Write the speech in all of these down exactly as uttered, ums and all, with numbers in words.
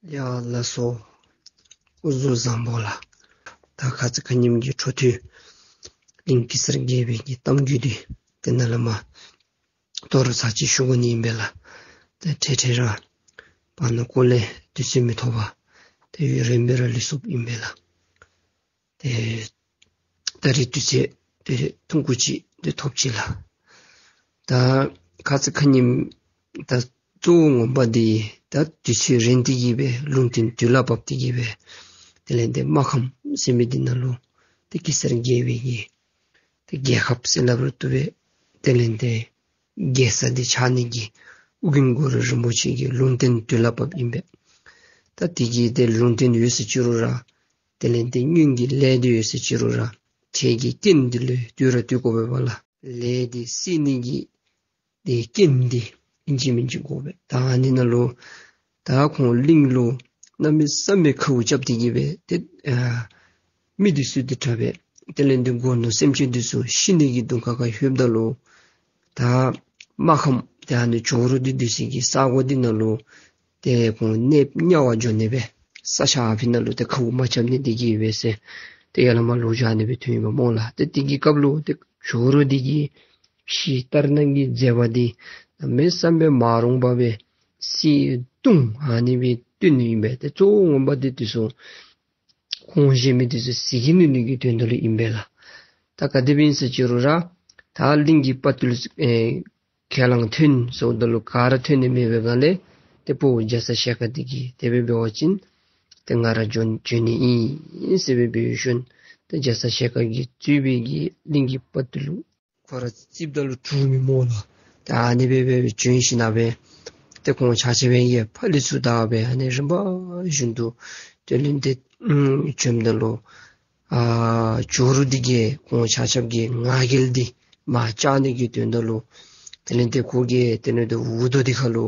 ཡ་ལགས་སོ། སྐུ་གཟུགས་བཟང་པོ་ལགས། ད་ཁ་ཙ་ཁ་ཉིནམ་གྱི་འཕྲོ་མཐུད་གླིང་གེ་སར་རྒྱལ་པོའི་གི་གཏམ་རྒྱུད་འདི་དེ་ནང་ལས་མར་དོ་རུང་ཚར་གཅིག་ཞུ་དགོ་ནི་ཨིན་པས་ལགས། ཏེ་འཕྲལ་འཕྲལ་ར་བར་ན་ཀོ་ལས་དུས་ཚོད་མི་ཐོབ་པར་ཏེ་ཡུན་རིངམོ་སྦེ་ར་ལུས་སོཔ་ཨིན་པས་ལགས། ཏེ་ད་རིས་དུས་ཚོད་ཏེ་ཐུང་ཀུ་ཅིག་ཏེ་ཐོབ་ཅི་ལགས། ད་ཁ་ཙ་ཁ་ཉིནམ་ད་གཙོ་བོ་ངོ་མ་འདི་ད་དུས་ཚོད་རན་ཏེ་གི་སྦེ་ལུང་བསྟན་དུས་ལ་བབ་སྟེ་གི་སྦེ་དེ་ལས་ཏེ་རྨ་ཁམས་ཟེར་མི་འདི་ནང་ལུ་ཏེ་གེ་སར་རྒྱལ་པོའི་གི་ཏེ་རྒྱལ་ཁབ་ཟེར་སླབ་རུང་བཏུབ་པས། དེ་ལས་ཏེ་རྒྱལ་ས་འདི་ཆགས་ནི་གི་ཨོ་རྒྱན་གུ་རུ་རིན་པོ་ཆེ་གི་ལུང་བསྟན་དུས་ལ་བབ་ཨིན་པས། ད་དེ་གི་ཏེ་ལུང་བསྟན་ཡོད་ཟེར་ཅི་རུང་ར་དེ་ལས་ཏེ་སྔོན་གྱི་ལས་འདི་ཡོད་ཟེར་ཅི་རུང་ར་འཕྲལ་གྱི་རྐྱེན་འདི་ལུ་ལྟོས་ར་ལྟོས་དགོ་པས་ལགས། ལས་འདི་སེལ་ནི་གི་ཏེ་རྐྱེན་འདི་ཨིན་ཅི་མིན་ཅི་དགོ་པས། ད་ཨ་ནི་ནང་ལུ་ད་ཁོང་གླིང་ལུ་གནམ་མེད་ས་མེད་ཁཝ་རྐྱབ་སྟེ་གི་སྦེ་ཏེ་ཨ་མི་འདི་ཚུ་འདི་དྲག་པས། དེ་ལས་ཏེ་སྒོ་ནོར་སེམས་ཅན་འདི་ཚུ་ཤི་ནི་གི་གདོང་ཁ་ཁར་ལྷོདཔ་ད་ལུ་ད་རྨ་ཁམས་ཏེ་ཨ་ནི་ཇོ་རུ་འདི་འདི་ཚུ་གི་ས་གོ་འདི་ནང་ལུ་ཏེ་ཁོང་གནས་དམྱལ་བ་འགྱོ་ནི་སྦེ་ས་ཆ་ཨ་ཕི་ནང་ལུ་ཏེ་ཁཝ་མ་རྐྱབ་ནི་འདི་གིས་སྦེ་ཟེར་ཏེ་ཡར་ལས་མར་ལོ་རྒྱུས་ཨ་ནི་སྦེ་ཐོན་ཡོདཔ་སྨོ་ལགས། ཏེ་དེ་གི་སྐབས་ལུ་ཏེ་ཇོ་རུ་འདི་གིས་ཕྱི་ལྟར་སྣང་གི་མཛད་པ་འདི་གནམ་མེད་ས་མེད་མ་རུངས་པ་སྦེ་གསེར་དུང་ཨ་ནི་སྦེ་སྟོན་ནི་ཨིན་པས། ཏེ་གཙོ་བོ་ངོ་མ་འདི་འདི་ཚུ་ཁོང་གཞན་མི་འདི་ཚུ་ཟིལ་གྱིས་གནོན་ནི་གི་དོན་དག་ལུ་ཨིན་པས་ལགས། ད་ག་དེ་སྦེ་ཨིན་ཟེར་ཅི་རུང་ར་ད་གླིང་གི་དཔའ་བརྟུལ་ཨེ་ཁས་བླངས་ཐོན་ཟེརཝ་ད་ལུ་ག་ར་ཐོན་ནི་མེད་པའི་སྒང་ལས་ཏེ་ཕོ་རྒྱ་ཚ་ཞལ་དཀར་འདི་གིས་དེ་སྦེ་འབད་བ་ཅིན་ཏེ་ང་ར་འབྱོན་འབྱོན་ནི་ཨིན་ཟེར་སྦེ་འབད་ཞིནམ་ཏེ་རྒྱ་ཚ་ཞལ་དཀར་གྱིས་གཙོས་པའི་གི་གླིང་གི་དཔའ་བརྟུལ་ཁོ་ར་རྩིསཔ་ད་ལུ་དྲུག་མི་སྨོ་ལགས། ཏེ་ཨ་ནི་སྦེ་སྦེ་སྦེ་བྱོན་ཞིནམ་ལས་ཏེ་ཁོང་ཆ་ཁྱབ་སྦེ་ཕར་ལས་ཚུར་བདའ་སྦེ་ཨ་ནི་རིམ་པ་བཞིན་དུ་དེ་ལས་ཏེ་ཨམ་བྱོནམ་ད་ལུ་ཨ་ཇོ་རུ་འདི་གིས་ཁོང་ཆ་ཁྱབ་ཀྱི་ང་རྒྱལ་འདི་མར་བཅག་ནི་གི་དོན་དག་ལུ་དེ་ལས་ཏེ་ཁོ་གིས་དེ་ལས་ཏེ་འུར་རྡོ་འདི་ཁར་ལུ་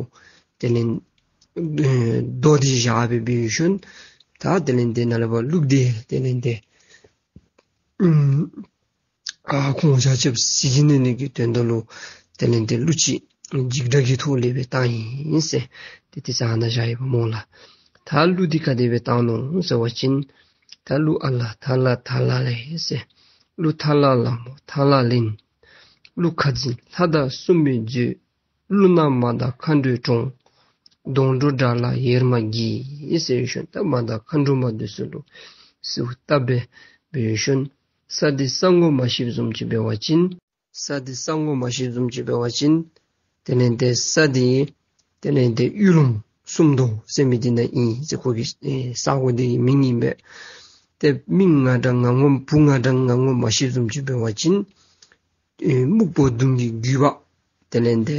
དེ་ལས་ཨེ་རྡོ་འདི་བཞག་སྦེ་འབད་ཞིནམ་ད་དེ་ལས་ཏེ་ནཱ་ལས་ཕར་ཀླུ་འདི་དེ་ལས་ཏེ་ཨམ་ཨ་ཁོང་ཆ་ཁྱབ་ཟིལ་གྱིས་གནོན་ནི་གི་དོན་དག་ལུ་དེ་ལས་ཏེ་གླུ་ཅིག་འཇིགས་སྒྲ་གི་ཐོག་ལས་སྦེ་བཏང་ཡི་ཟེར་ཏེ་དེ་ཚུ་ཨ་ནཱ་བཞག་ཡོདཔ་སྨོ་ལགས། ད་གླུ་འདི་ག་དེ་སྦེ་བཏང་ནུག་ཟེར་བ་ཅིན་ད་གླུ་ཨ་ལ་ཐ་ལ་ཐ་ལ་ལེ་ཟེར། གླུ་ཐ་ལ་ལ་མོ་ཐ་ལ་ལེན། གླུ་ཁ་འཛིན་ལྷ་དང་སྲུང་མའི་མཛོད། གླུ་ནག་མ་དང་མཁའ་འགྲོའི་གྲོང་། སྡོང་གྲོགས་དགྲ་ལ་ཡེར་མ་གྱིས་ཟེར་ཞིནམ་ད་མ་དང་མཁའ་འགྲོ་མ་འདི་ཚུ་ལུ་གསོལཝ་བཏབ་སྦེ་འབད་ཞིནམ་ས་འདི་ས་ངོ་མ་ཤེསཔ་བཟུམ་ཅིག་འབད་བ་ཅིན་ས་འདི་ས་ངོ་མ་ཤེསཔ་བཟུམ་ཅིག་འབད་བ་ཅིན་དེ་ལས་ཏེ་ས་འདི་དེ་ལས་ཏེ་གཡུ་ལུང་སུམ་མདོ་ཟེར་མི་འདི་ནང་ཨིན་ཟེར། ཁོ་གི་ཨེ་ས་གོ་འདི་གི་མིང་ཨིན་པས། ཏེ་མི་ང་འདྲ་ང་ངོ་བུ་ང་འདྲ་ང་ངོ་མ་ཤེསཔ་བཟུམ་ཅིག་འབད་བ་ཅིན་ཨེ་སྨུག་པོ་གདོང་གི་རྒྱུད་པ་དེ་ལས་ཏེ་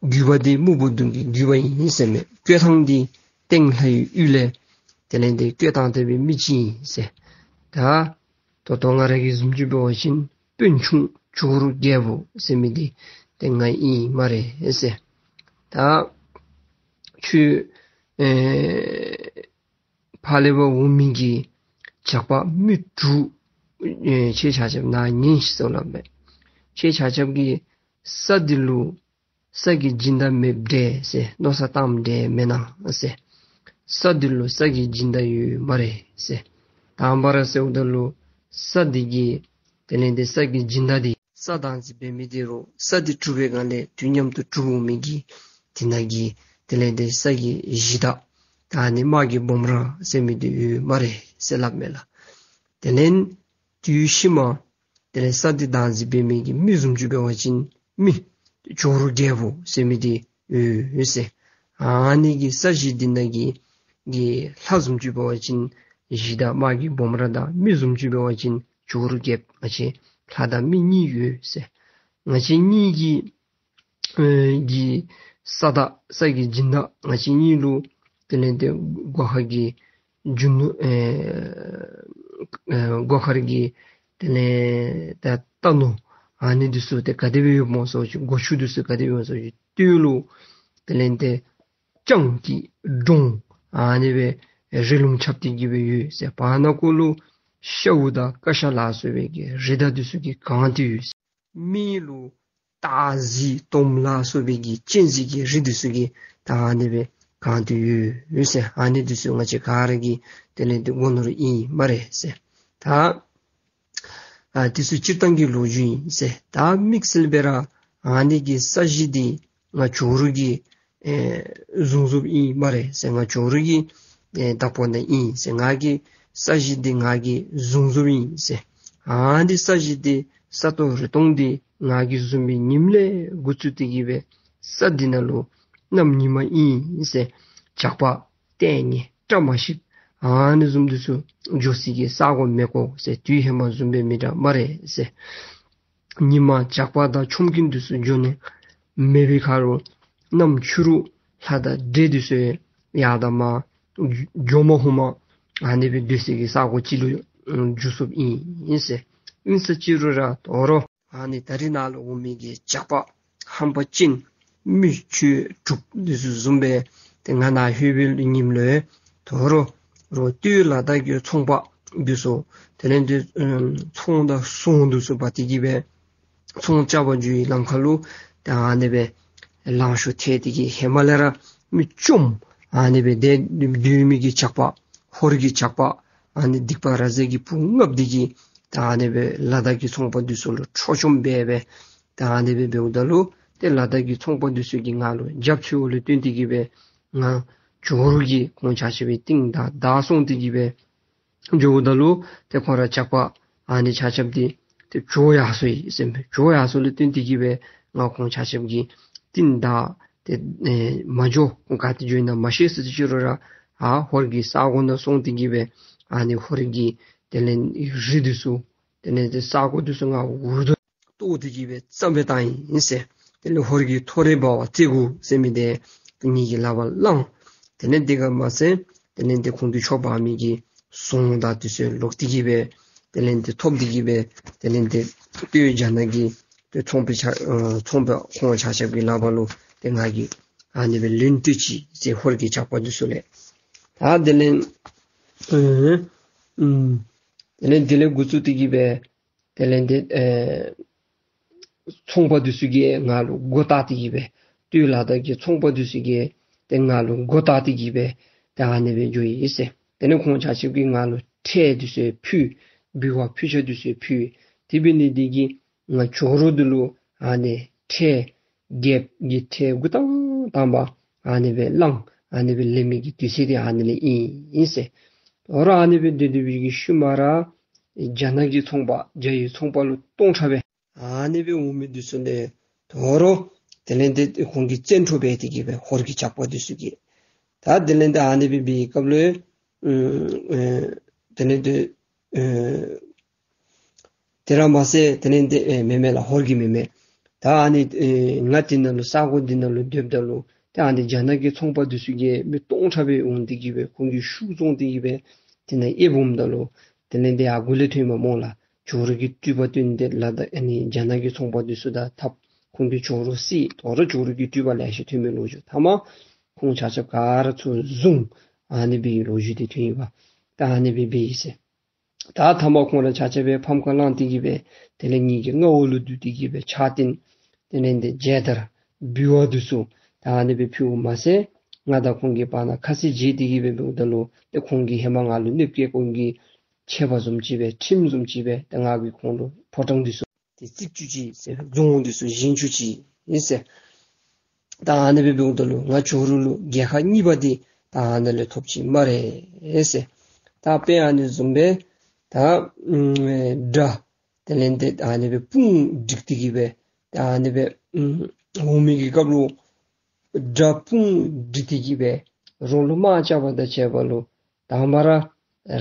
རྒྱུད་པ་འདི་སྨུག་པོ་གདོང་གི་རྒྱུད་པ་ཨིན་ཟེར་མས། བསྐོས་ཐང་འདི་སྟེང་ལྷའི་ཡུལ་ལས་དེ་ལས་ཏེ་བསྐོས་ཐང་ཐེབས་པའི་མི་ཅིག་ཨིན་ཟེར། ད་ད་ལྟོ་ང་ར་གི་བཟུམ་ཅིག་འབད་བ་ཅིན་དཔོན་ཆུང་ཇོ་རུ་རྒྱལ་པོ་ཟེར་མི་འདི་ཏེ་ང་ཨིན་སྨ་རེ་ཟེར། ད་ཁྱོད་ཨེ་ཕར་ལས་ཕར་འོང་མི་གི་ཇག་པ་མི་དྲུག་ཨེ་ཁྱེད་ཆ་ཁྱབ་ནཱ་ཉན་ཤིག་ཟེར་སླབ་མས། ཁྱེད་ཆ་ཁྱབ་ཀྱིས་ས་འདི་ལུ་ས་གི་སྦྱིན་བདག་མེདཔ་འདྲས་ཟེར། མནོ་བསམ་བཏངམ་འདྲས་མེན་ན་ཟེར། ས་འདི་ལུ་ས་གི་སྦྱིན་བདག་ཡོད་སྨ་རེ་ཟེར། དང་པ་ར་ཟེརཝ་ད་ལུ་ས་འདི་གི་དེ་ལས་ཏེ་ས་གི་སྦྱིན་བདག་འདི་ས་བདག་འཛིན་འབད་མི་འདི་རུང་ས་འདི་གྲུབ་པའི་སྒང་ལས་དུས་མཉམ་དུ་གྲུབ་འོང་མི་གི་དེ་ནང་གི་དེ་ལས་ཏེ་ས་གི་གཞི་བདག་ད་ཨ་ནི་དམག་གི་སྦོམ་ར་ཟེར་མི་འདི་ཡོད་སྨ་རེ་ཟེར་སླབ་མས་ལགས། དེ་ལས་དུས་ཤིག་མ་དེ་ལས་ས་འདི་བདག་འཛིན་འབད་མི་གི་མི་བཟུམ་ཅིག་འབད་བ་ཅིན་མི་ཇོ་རུ་རྒྱལ་པོ་ཟེར་མི་འདི་ཡོད་ཟེར། ཨ་ནི་གི་ས་གཞི་འདི་ནང་གི་གི་ལྷ་བཟུམ་ཅིག་འབད་བ་ཅིན་གཞི་བདག་དམག་གི་སྦོམ་ར་དང་མི་བཟུམ་ཅིག་འབད་བ་ཅིན་ཇོ་རུ་རྒྱལཔོ་ང་བཅས་ལྷ་དང་མི་གཉིས་ཡོད་ཟེར། ང་བཅས་གཉིས་ཀྱི་ཨེ་གི་ས་བདག་ས་གི་སྦྱིན་བདག་ང་བཅས་གཉིས་ལུ་དེ་ལས་ཏེ་སྒོ་ཁར་གྱི་རྒྱུ་ནོར་ཨེ་ཨེ་སྒོ་ཁར་གྱི་དེ་ལས་ཏེ་རྟ་ནོར་ཨ་ནི་འདི་ཚུ་ཏེ་ག་དེ་སྦེ་ཡོདཔ་སྨོ་ཟེར་བ་ཅིན་སྒོ་ཕྱུགས་འདི་ཚུ་ག་དེ་སྦེ་ཡོདཔ་སྨོ་ཟེར་བ་ཅིན་སྟོད་ལུ་དེ་ལས་ཏེ་སྤྱང་ཀི་འབྲོང་ཨ་ནི་སྦེ་རི་ལུང་རྐྱབ་སྟེ་གི་སྦེ་ཡོད་ཟེར། བར་ན་ཀོ་ལུ་ཤཝ་དང་ཀ་ཤ་ལ་སོགས་པའི་གི་རི་དྭགས་འདི་ཚུ་གིས་གང་སྟེ་ཡོད་ཟེར། སྨད་ལུ་སྟག་གཟིག་དོམ་ལ་སོགས་པའི་གི་གཅན་གཟན་གྱི་རིགས་འདི་ཚུ་གིས་ད་ཨ་ནི་སྦེ་ གང་དུ་ཡོད་ཟེར། ཨ་ནི་འདི་ཚུ་ང་བཅས་ག་ར་གི་དེ་ལས་འདི་སྒོ་ནོར་ཨིན་སྨ་རེ་ཟེར། ད་ཨ་འདི་ཚུ་སྤྱིར་བཏང་གི་ལོ་རྒྱུས་ཨིན་ཟེར། ད་དམིགས་བསལ་སྦེ་ར་ཨ་ནི་གི་ས་གཞི་འདི་ང་ཇོ་རུ་གིས་ཨེ་བཟུང་བཟུངམ་ཨིན་སྨ་རེ་ཟེར། ང་ཇོ་རུ་གི་ཨེ་བདག་པོ་ནང་ཨིན་ཟེར། ང་གིས་ས་གཞི་འདི་ང་གིས་བཟུང་བཟུངམ་ཨིན་ཟེར། ཨ་ནི་ས་གཞི་འདི་ས་སྟོང་རི་སྟོང་འདི་ང་གིས་བཟུང་བའི་ཉིནམ་ལས་འགོ་བཙུགས་ཏེ་གི་སྦེ་ས་འདི་ནང་ལུ་གནམ་ཉི་མ་ཨིན་ཟེར། ཇག་པ་ལྟས་ངན་བཀྲ་མ་ཤིསཔ་ཨ་ནི་བཟུམ་འདི་ཚུ་འགྱོ་སའི་གི་ས་གོ་མེད་གོ་ཟེར། དུས་ཧེ་མ་བཟུམ་སྦེ་མི་འདྲ་སྨ་རེ་ཟེར། ཉི་མ་ཇག་པ་དང་ཆོམ་རྐུན་འདི་ཚུ་འགྱོ་ནི་མེད་པའི་ཁར་ལུ་གནམ་ཕྱི་རུ་ལྷ་དང་འདྲེ་འདི་ཚུ་ཡང་ཡར་དང་མར་འགྱོ་མ་ཧུ་མ་ཨ་ནི་སྦེ་སྡོད་སའི་གི་ས་གོ་ཅིག་ལུ་འགྱུར་སོཔ་ཨིན་ཟེར། ཨིན་ས་ཅི་རུང་ར་དོ་རུང་ཨ་ནི་ད་རིས་ནཱ་ལུ་འོང་མི་གི་ཇག་པ་ཧམ་པ་ཅན་མི་ཆོས་དྲུག་འདི་ཚུ་བཟུམ་སྦེ་ཏེ་ང་ནཱ་ལྷོད་པའི་ཉིནམ་ལུ་དོ་རུང་རོགས་སྟོད་ལ་དྭགས་ཀྱི་ཚོང་པ་འདི་ཚུ་དེ་ལས་འདི་ཚོང་དང་ཟོང་འདི་ཚུ་འབག་སྟེ་གི་སྦེ་ཚོང་རྐྱབ་པར་འགྱོ་བའི་ལམ་ཁ་ལུ་ཏེ་ཨ་ནི་སྦེ་ལང་ཤོར་ཐལ་ཏེ་གི་ཧེ་མ་ལས་ར་མི་བཅོམ་ཨ་ནི་སྦེ་ཏེ་སྡོད་མི་གི་ཇག་པ་ཧོར་གྱི་ཇག་པ་ཨ་ནི་སྡིག་པ་ར་ཟེ་གི་བུ་ལྔཔོ་འདི་གིས་ཏེ་ཨ་ནི་སྦེ་ལ་དྭགས་ཀྱི་ཚོང་པ་འདི་ཚུ་ལུ་འཕྲོག་བཅོམ་འབད་སྦེ་ཏེ་ཨ་ནི་སྦེ་འབདཝ་ད་ལུ་ཏེ་ལ་དྭགས་ཀྱི་ཚོང་པ་འདི་ཚུ་གིས་ང་ལུ་རྒྱབ་ཆེཝ་ལུ་བརྟེན་ཏེ་གི་སྦེ་ང་ཇོ་རུ་གིས་ཁོང་ཆ་ཁྱབ་ཀྱི་རྟིང་བདའ་བདའ་སོང་སྟེ་གི་སྦེ་འགྱོཝ་ད་ལུ་ཏེ་ཁོང་ར་ཇག་པ་ཨ་ནི་ཆ་ཁྱབ་འདི་ཏེ་བྱོག་ཡར་སོ་ཡི་ཟེར་མས། བྱོག་ཡར་སོཝ་ལུ་བརྟེན་ཏེ་གི་སྦེ་ང་ཁོང་ཆ་ཁྱབ་ཀྱི་རྟིང་བདའ་ཏེ་ཨེ་མ་འགྱོ། ཁོང་ག་ཏེ་འགྱོ་ཡི་ན་མ་ཤེས་ཟེར་ཅི་རུང་ར་ཨ་ཧོར་གྱི་ས་གོ་ནང་སོང་སྟེ་གི་སྦེ་ཨ་ནི་ཧོར་གྱི་དེ་ལས་རི་འདི་ཚུ་དེ་ལས་ཏེ་ས་གོ་འདི་ཚུ་ང་འུར་རྡོ་གཏོར་ཏེ་གི་སྦེ་རྩ་མེད་བཏང་ཡི་ཟེར། དེ་ལས་ཧོར་གྱི་ཐོ་རེངས་འབར་བ་རྩེ་དགུ་ཟེར་མི་འདི་ངེ་གི་ལག་པར་བླངས། དེ་ལས་དེ་ག་མ་ཚད་དེ་ལས་ཏེ་ཁོང་གིས་འཕྱོག་འབག་མི་གི་ཟོང་དང་དེ་ཚུ་ལོག་སྟེ་གི་སྦེ་དེ་ལས་ཏེ་ཐོབ་སྟེ་གི་སྦེ་དེ་ལས་ཏེ་སྟོད་རྒྱ་ནག་གི་ཏེ་ཚོང་པའི་ཆ་ཨ་ཚོང་པ་ཁོང་ཆ་ཁྱབ་ཀྱི་ལག་པར་ལུ་ཏེ་ང་གིས་ཨ་ནི་སྦེ་ལེན་སྤྲོད་ཅི་ཟེར། ཧོར་གྱི་ཇག་པ་འདི་ཚུ་ལས། ད་དེ་ལས་ཨེ་ཨུམ་དེ་ལས་དེ་ལས་འགོ་བཙུགས་ཏེ་གི་སྦེ་དེ་ལས་ཏེ་ཨེ་ཚོང་པ་འདི་ཚུ་གིས་ང་ལུ་མགོ་བཏགས་ཏེ་གི་སྦེ་སྟོད་ལ་དྭགས་ཀྱི་ཚོང་པ་འདི་ཚུ་གིས་ཏེ་ང་ལུ་མགོ་བཏགས་ཏེ་གི་སྦེ་ཏེ་ཨ་ནི་སྦེ་འགྱོ་ཡི་ཟེར། དེ་ལས་ཁོང་ཆ་ཁྱབ་ཀྱིས་ང་ལུ་ཁྲལ་འདི་ཚུ་ཕུལ། འབུལ་བ་ཕུལ་ཆ་འདི་ཚུ་ཕུལ། དེ་འབད་ནི་འདི་གིས་ང་ཇོ་རུ་འདི་ལུ་ཨ་ནི་ཁྲལ་རྒྱལཔོ་གི་ཁྲལ་འགོ་དང་དང་པ་ཨ་ནི་སྦེ་བླངས། ཨ་ནི་སྦེ་ལེན་མི་གི་དུས་ཚོད་འདི་ཨ་ནི་ལས་ཨིན་ཟེར། དོ་རུང་ཨ་ནི་སྦེ་སྡོད་སྡོད་པའི་གི་ཤུལ་མ་ར་རྒྱ་ནག་གི་ཚོང་པ་རྒྱ་ཡི་ཚོང་པ་ལུ་སྟོང་ཕྲག་སྦེ་ཨ་ནི་སྦེ་འོང་མི་འདི་ཚུ་ལས་དོ་རུང་དེ་ལས་ཏེ་ཁོང་གིས་བཙན་འཕྲོག་འབད་དེ་གི་སྦེ་ཧོར་གྱི་ཇག་པ་འདི་ཚུ་གིས། ད་དེ་ལས་ཏེ་ཨ་ནི་སྦེ་འབད་བའི་སྐབས་ལུ་ཨེ་དེ་ལས་ཏེ་ཨེ་དེ་ར་མ་ཚད་དེ་ལས་ཏེ་ཨེ་མེ་མེ་ལགས་ཧོར་གྱི་མེ་མེ། ད་ཨ་ནི་ཨེ་ང་དེ་ནང་ལུ་ས་གོ་འདི་ནང་ལུ་སྡོདཔ་ད་ལུ་ཏེ་ཨ་ནི་རྒྱ་ནག་གི་ཚོང་པ་འདི་ཚུ་གིས་མི་སྟོང་ཕྲག་སྦེ་འོང་སྟེ་གི་སྦེ་ཁོང་གིས་ཤུགས་བཙོང་སྟེ་གི་སྦེ་དེ་ནང་ཨེ་འབུམ་ད་ལུ་དེ་ལས་ཏེ་ཨ་གུ་ལས་ཐོན་མས་སྨོ་ལགས། ཇོ་རུ་གི་སྤྲུལ་པ་བཏོན་ཏེ་ལ་དྭགས་ཨ་ནི་རྒྱ་ནག་གི་ཚོང་པ་འདི་ཚུ་དང་འཐབ། ཁོང་གིས་ཇོ་རུ་བསད། དོ་རུང་ཇོ་རུ་གི་སྤྲུལ་པ་ལེ་ཤ་ཐོན་མི་ལོ་རྒྱུས་ཐ་མ་ཁོང་ཆ་ཁྱབ་ག་ར་ཚུར་བཟུང་། ཨ་ནི་སྦེ་ལོ་རྒྱུས་འདི་ཐོན་ཡི་པ། ད་ཨ་ནི་སྦེ་འབད་ཡི་ཟེར། ད་ཐ་མ་ཁོང་ར་ཆ་ཁྱབ་སྦེ་ཕམ་ཁ་བླངས་ཏེ་གི་སྦེ་དེ་ལས་ངེ་གི་མངའ་འོག་ལུ་བསྡུ་སྟེ་གི་སྦེ་ཕྱག་རྟེན་དེ་ལས་ཏེ་མཇལ་དར་འབུལ་བ་འདི་ཚུ་ད་ཨ་ནི་སྦེ་ཕུལཝ་མ་ཚད་ང་དང་ཁོང་གི་བར་ན་ཁ་བཟེད་བྱས་ཏེ་གི་སྦེ་འབདཝ་ད་ལུ་ཏེ་ཁོང་གིས་ཧེ་མ་ང་ལུ་གནོདཔ་བཀལ་ཁོང་གི་ཆད་པ་བཟུམ་ཅིག་སྦེ་ཁྲིམས་བཟུམ་ཅིག་སྦེ་ཏེ་ང་གིས་ཁོང་ལུ་ཕོ་བྲང་འདི་ཚུ་ཏེ་བརྩིག་བཅུག་ཅི་ཟེར། རྫོང་འདི་ཚུ་བཞེངས་བཅུག་ཅི་ཨིན་ཟེར། ད་ཨ་ནི་སྦེ་འབདཝ་ད་ལུ་ང་ཇོ་རུ་ལུ་རྒྱལ་ཁ་གཉིས་པ་འདི་ད་ཨ་ནི་ལས་ཐོབ་ཅི་སྨ་རེ་ཟེར། ད་དཔེ་ཨ་ནི་བཟུམ་སྦེ་ད་ཨུམ་དགྲ་དེ་ལས་ཏེ་ཨ་ནི་སྦེ་དཔུང་བསྒྲིགས་ཏེ་གི་སྦེ་ད་ཨ་ནི་སྦེ་ཨུམ་འོང་མི་གི་སྐབས་ལུ་དགྲ་དཔུང་བསྒྲིགས་ཏེ་གི་སྦེ་རོགས་ལུ་དམག་རྐྱབ་པ་དང་བཅས་པ་ལུ་དང་པ་ར་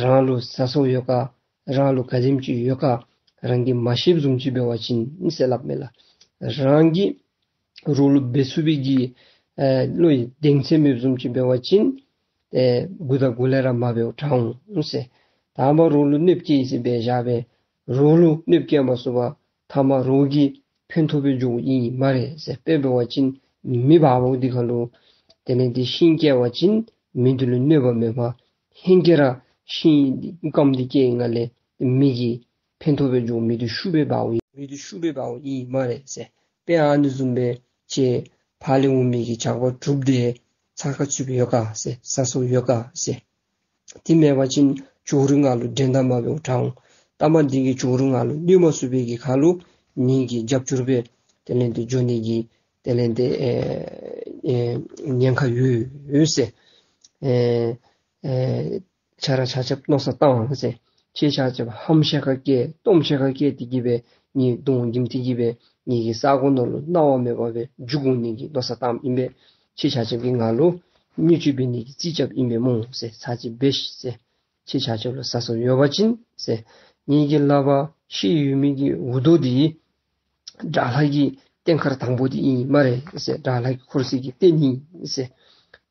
རང་ལུ་ཟ་སྲོག་ཡོད་ག། རང་ལུ་ག་དེམ་ཅིག་ཡོད་ག། རང་གིས་མ་ཤེསཔ་བཟུམ་ཅིག་འབད་བ་ཅིན་ཨིན་ཟེར་སླབ་མས་ལགས། རང་གིས་རོགས་ལུ་འབད་ཚུགས་པའི་གི་ཨེ་བློ་ཡི་གདེང་ཚད་མེདཔ་བཟུམ་ཅིག་འབད་བ་ཅིན་ཏེ་མགུ་དང་མགུ་ལས་ར་མ་འབདཝ་དྲག་འོང་ཟེར། དང་པ་རོགས་ལུ་གནོདཔ་བཀལ་ཡི་ཟེར་འབད་བཞག་སྦེ་རོགས་ལུ་གནོདཔ་བཀལ་མ་ཚུགས་པར་ཐ་མ་རོགས་ཀྱི་ཕན་ཐོགས་སྦེ་འགྱོཝ་ཨིན་སྨ་རེ་ཟེར། དཔེ་འབད་བ་ཅིན་མེ་འབར་བ་འདི་ཁར་ལུ་དེ་ལས་ཏེ་ཤིང་བཀལ་བ་ཅིན་མེ་འདི་ལུ་གནོད་པ་མེད་པར་ཧེང་སྐལ་ར་ཤིང་འདི་སྐམ་སྟེ་སྐྱེ་ནི་ལས་མེ་གི་ཕན་ཐོགས་སྦེ་འགྱོ། མེ་འདི་ཤུགས་སྦེ་འབརཝ་ཨིན། མེ་འདི་ཤུགས་སྦེ་འབརཝ་ཨིན་སྨ་རེ་ཟེར། དཔེ་ཨ་ནི་བཟུམ་སྦེ་ཁྱེད་ཕར་ལས་འོང་མི་གི་ཇག་པ་དྲུག་འདི་ ཚ་ཁ་ཚུད་པའི་ཡོད་ག་ཟེར། ཟ་སྲོལ་ཡོད་ག་ཟེར། དེ་མེད་པ་ཅིན་ཇོ་རུ་ང་ལུ་འགྲན་ཟླ་མ་འབདཝ་དྲག་འོང་། ལྟ་མ་འདི་གིས་ཇོ་རུ་ང་ལུ་གནོད་མ་ཚུགས་པའི་གི་ཁར་ལུ་ངེ་གི་རྒྱབ་སྐྱོར་སྦེ་དེ་ལས་འདི་འགྱོ་ནི་གི་དེ་ལས་འདི་ཨེ་ཨེ་ཉེན་ཁ་ཡོད་ཡོད་ཟེར། ཨེ་ཨེ་ཆ་ར་ཆ་ཁྱབ་མནོ་བསམ་བཏང་ཟེར། ཁྱེད་ཆ་ཁྱབ་ཧམ་ཤ་ཁ་སྐད་སྟོང་ཤ་ཁ་སྐད་དེ་གིས་སྦེ་ངེ་གདོང་འགེམས་ཏེ་གིས་སྦེ་ངེ་གི་ས་གོ་ནང་ལུ་སྣང་བ་མེད་པར་སྦེ་འཇུག་འོང་ནི་གི་མནོ་བསམ་བཏངམ་ཨིན་པས། ཁྱེད་ཆ་ཁྱབ་ཀྱིས་ང་ལུ་བརྙས་བཅོས་འབད་ནི་གི་རྩིས་རྐྱབ་ཨིན་པས་སྨོ་ཟེར། ཚར་གཅིག་འབད་ཤིག་ཟེར། ཁྱེད་ཆ་ཁྱབ་ལུ་ཟ་སྲོལ་ཡོད་པ་ཅིན་ཟེར། ངེ་གི་ལག་པར་བཤེད་ཡོད་མི་གི་འུར་རྡོ་འདི་དགྲ་ལྷ་གི་རྟེན་མཁར་དང་པོ་འདི་ཨིན་སྨ་རེ་ཟེར། དགྲ་ལྷ་གི་འཁོར་སྲིད་ཀྱི་རྟེན་ཨིན་ཟེར།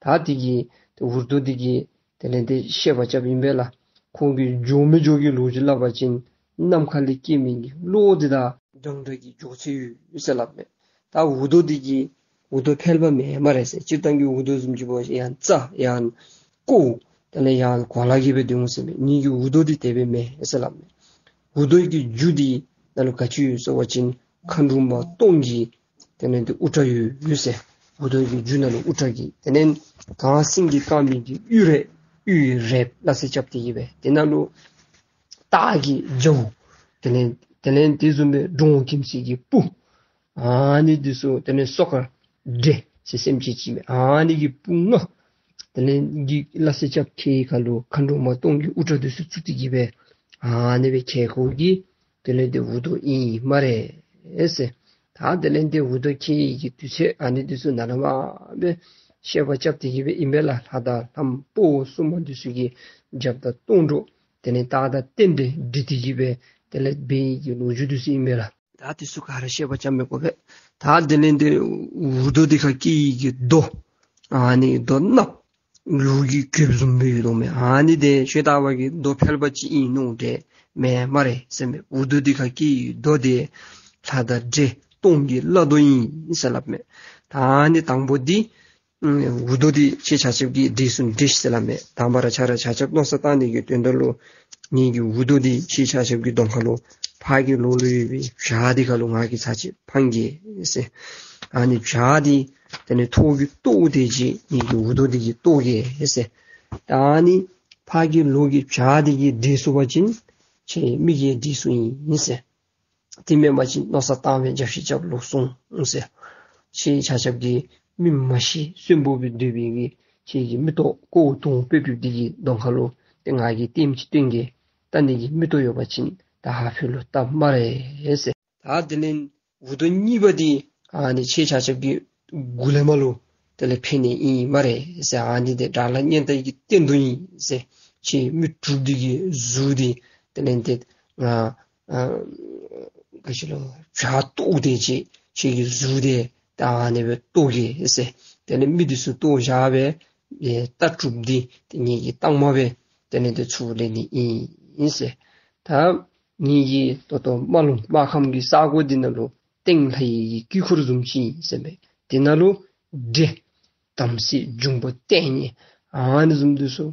ད་དེ་གི་འུར་རྡོ་འདི་གིས་དེ་ལས་འདི་བཤད་པ་རྐྱབ་ཨིན་པས་ལགས། ཁོང་གི་འགྱོ་མི་འགྱོ་གི་ལོ་རྒྱུས་སླབ་པ་ཅིན་ནམ་མཁའ་ལས་སྐྱེས་མི་གི་གློག་འདི་དང་འདྲན་འདྲ་གི་འགྱོ་ཚད་ཡོད་ཟེར་སླབ་མས། ད་འུར་རྡོ་འདི་གིས་འུར་རྡོ་ཕལ་པ་མེན་སྨ་རེ་ཟེར། སྤྱིར་བཏང་གི་འུར་རྡོ་བཟུམ་ཅིག་འབད་བ་ཅིན་ཡང་རྩྭ་ཡང་ཀོ་དེ་ལས་ཡང་གོ་ལ་གིས་སྦེ་སྡོད་འོང་ཟེར་མས། ངེ་གི་འུར་རྡོ་འདི་དེ་སྦེ་མེན་ཟེར་སླབ་མས། འུར་རྡོ་གི་རྒྱུ་འདི་ནང་ལུ་ག་ཅི་ཡོད་ཟེར་བ་ཅིན་མཁའ་འགྲོ་མ་སྟོང་གི་དེ་ལས་འདི་དབུ་སྐྲ་ཡོད་ཡོད་ཟེར། འུར་རྡོ་གི་རྒྱུ་ནང་ལུ་དབུ་སྐྲ་གི་དེ་ལས་གངས་སེང་གེ་དཀར་མོ་གི་གཡུ་རལ་གཡུ་ཡི་རལཔ་སླ་བསྲེ་རྐྱབ་སྟེ་གིས་སྦེ་དེ་ནང་ལུ་སྟག་གི་རྒྱབ་དེ་ལས་དེ་ལས་དེ་བཟུམ་སྦེ་འབྲོང་འགེམས་སའི་གི་སྤུ་ཨ་ནི་འདི་ཚུ་དེ་ལས་སོ་ཀ་འདྲེ་ཟེར་སེམས་ཅན་ཅིག་མས། ཨ་ནི་གི་སྤུ་ལྔ་དེ་ལས་གི་སླ་བསྲེ་རྐྱབ་ཁལ་ཁར་ལུ་མཁའ་འགྲོ་མ་སྟོང་གི་དབུ་སྐྲ་འདི་ཚུ་བཙུགས་ཏེ་གིས་སྦེ་ཨ་ནི་སྦེ་ཁལ་ཁར་གི་དེ་ལས་འདི་འུར་རྡོ་ཨིན་སྨ་རེ་ཟེར། ད་དེ་ལས་འདི་འུར་རྡོ་ཁེལ་གྱི་དུས་ཚོད་ཨ་ནི་འདི་ཚུ་ནཱ་ལས་མར་སྦེ་བཤད་པ་རྐྱབ་སྟེ་གིས་སྦེ་ཨིན་པས་ལགས། ལྷ་དང་ལྷ་མོ་ཕོ་སྲུང་མ་འདི་ཚུ་གིས་རྒྱབ་དང་སྟོང་གྲོགས་དེ་ལས་རྟགས་དང་རྟེན་འབྲེལ་འགྲིག་སྟེ་གིས་སྦེ་དེ་ལས་འབད་ཡི་གི་ལོ་རྒྱུས་འདི་ཚུ་ཨིན་པས་ལགས། ད་འདི་ཚུ་ག་ར་བཤད་པ་རྐྱབ་མི་དགོ་པས། ད་དེ་ལས་འདི་འུར་རྡོ་འདི་ཁར་སྐྱེ་ཡི་གི་རྡོ་ཨ་ནི་རྡོ་གནགཔོ་ལུག་གི་རྒྱུད་བཟུམ་སྦེ་ཡོད་དོ་མས། ཨ་ནི་འདི་ཤེས་ལྟ་བ་གིས་རྡོ་ཕལ་པ་ཅིག་ཨིན་མནོ་འདྲས་མེན་སྨ་རེ་ཟེར་མས། འུར་རྡོ་འདི་ཁར་སྐྱེ་ཡི་རྡོ་འདི་ལྷ་དང་འདྲེ་སྟོང་གི་བླ་རྡོ་ཨིན་ཟེར་སླབ་མས། ད་ཨ་ནི་དང་པོ་འདི་འུར་རྡོ་འདི་ཁྱེད་ཆ་ཁྱབ་ཀྱིས་འདྲིས་ཚུགས་ན་འདྲིས་ཤིག་ཟེར་སླབ་མས། དང་པ་ར་ཆ་ར་ཆ་ཁྱབ་མནོ་བསམ་བཏང་ནི་གི་དོན་དག་ལུ་ངེ་གི་འུར་རྡོ་འདི་ཁྱེད་ཆ་ཁྱབ་ཀྱི་གདོང་ཁར་ལུ་ཕར་གི་ལོགས་ལུ་ཡོད་པའི་བྱག་འདི་ཁར་ལུ་ང་གིས་ཚར་གཅིག་འཕང་གེ་ཟེར། ཨ་ནི་བྱག་འདི་དེ་ལས་ཐོག་གི་ཏོག་དེ་ཅིག་ངེ་གི་འུར་རྡོ་འདི་གིས་གཏོར་གེ་ཟེར། ད་ཨ་ནི་ཕར་གི་ལོགས་ཀྱི་བྱག་འདི་གིས་འདྲིས་ཚུགས་པ་ཅིན་ཁྱེད་མི་གིས་འདྲིས་ཚུགས་ཨིན་ཟེར། དེ་མེན་པ་ཅིན་མནོ་བསམ་བཏང་སྦེ་རྒྱབ་བཤིག་རྐྱབ་ལོག་སོང་ཟེར། ཁྱེད་ཆ་ཁྱབ་ཀྱིས་མི་མ་ཤི་གསོན་པོ་སྦེ་སྡོད་པའི་གི་ཁྱེད་ཀྱི་མིག་ཏོ་ཀོ་དུང་པེ་པེ་འདི་གི་གདོང་ཁར་ལུ་ཏེ་ང་གིས་ལྟདམོ་ཅིག་སྟོན་གེ། བལྟ་ནི་གི་མིག་ཏོ་ཡོད་པ་ཅིན་ད་ཧ་ཕི་ལུ་བལྟ་སྨ་རེ་ཟེར། ད་དེ་ལས་འུར་རྡོ་གཉིས་པ་འདི་ཨ་ནི་ཁྱེད་ཆ་ཁྱབ་ཀྱི་མགུ་ལས་མར་ལུ་དེ་ལས་འཕེན་ནི་ཨིན་སྨ་རེ་ཟེར། ཨ་ནི་འདི་དགྲ་ལྷ་གཉན་སྟག་གི་རྟེན་རྡོ་ཨིན་ཟེར། ཁྱེད་མི་དྲུག་འདི་གི་གཟུགས་འདི་དེ་ལས་འདི་ང་ཨ་ག་ཅི་ལོ་བྱག་གཏོར་དེ་ཅིག་ཁྱེད་ཀྱི་གཟུགས་འདི་ད་ཨ་ནི་སྦེ་གཏོར་གེ་ཟེར། དེ་ལས་མི་འདི་ཚུ་གཏོར་བཞག་སྦེ་ཨེ་རྟ་དྲུག་འདི་དེ་ངེ་གི་རྟགས་མ་སྦེ་དེ་ལས་འདི་ཚུར་ལེན་ནི་ཨིན་ཟེར། ད་ངེ་གི་ད་ལྟོ་རྨ་ལུང་རྨ་ཁམས་ཀྱི་ས་གོ་འདི་ནང་ལུ་སྟེང་ལྷ་ཡི་གི་དཀྱིལ་འཁོར་བཟུམ་ཅིག་ཨིན་ཟེར་མས། དེ་ནང་ལུ་འདྲེ་དམ་སྲི་འབྱུང་པོ་ལྟས་ངན་ཨ་ནི་བཟུམ་འདི་ཚུ་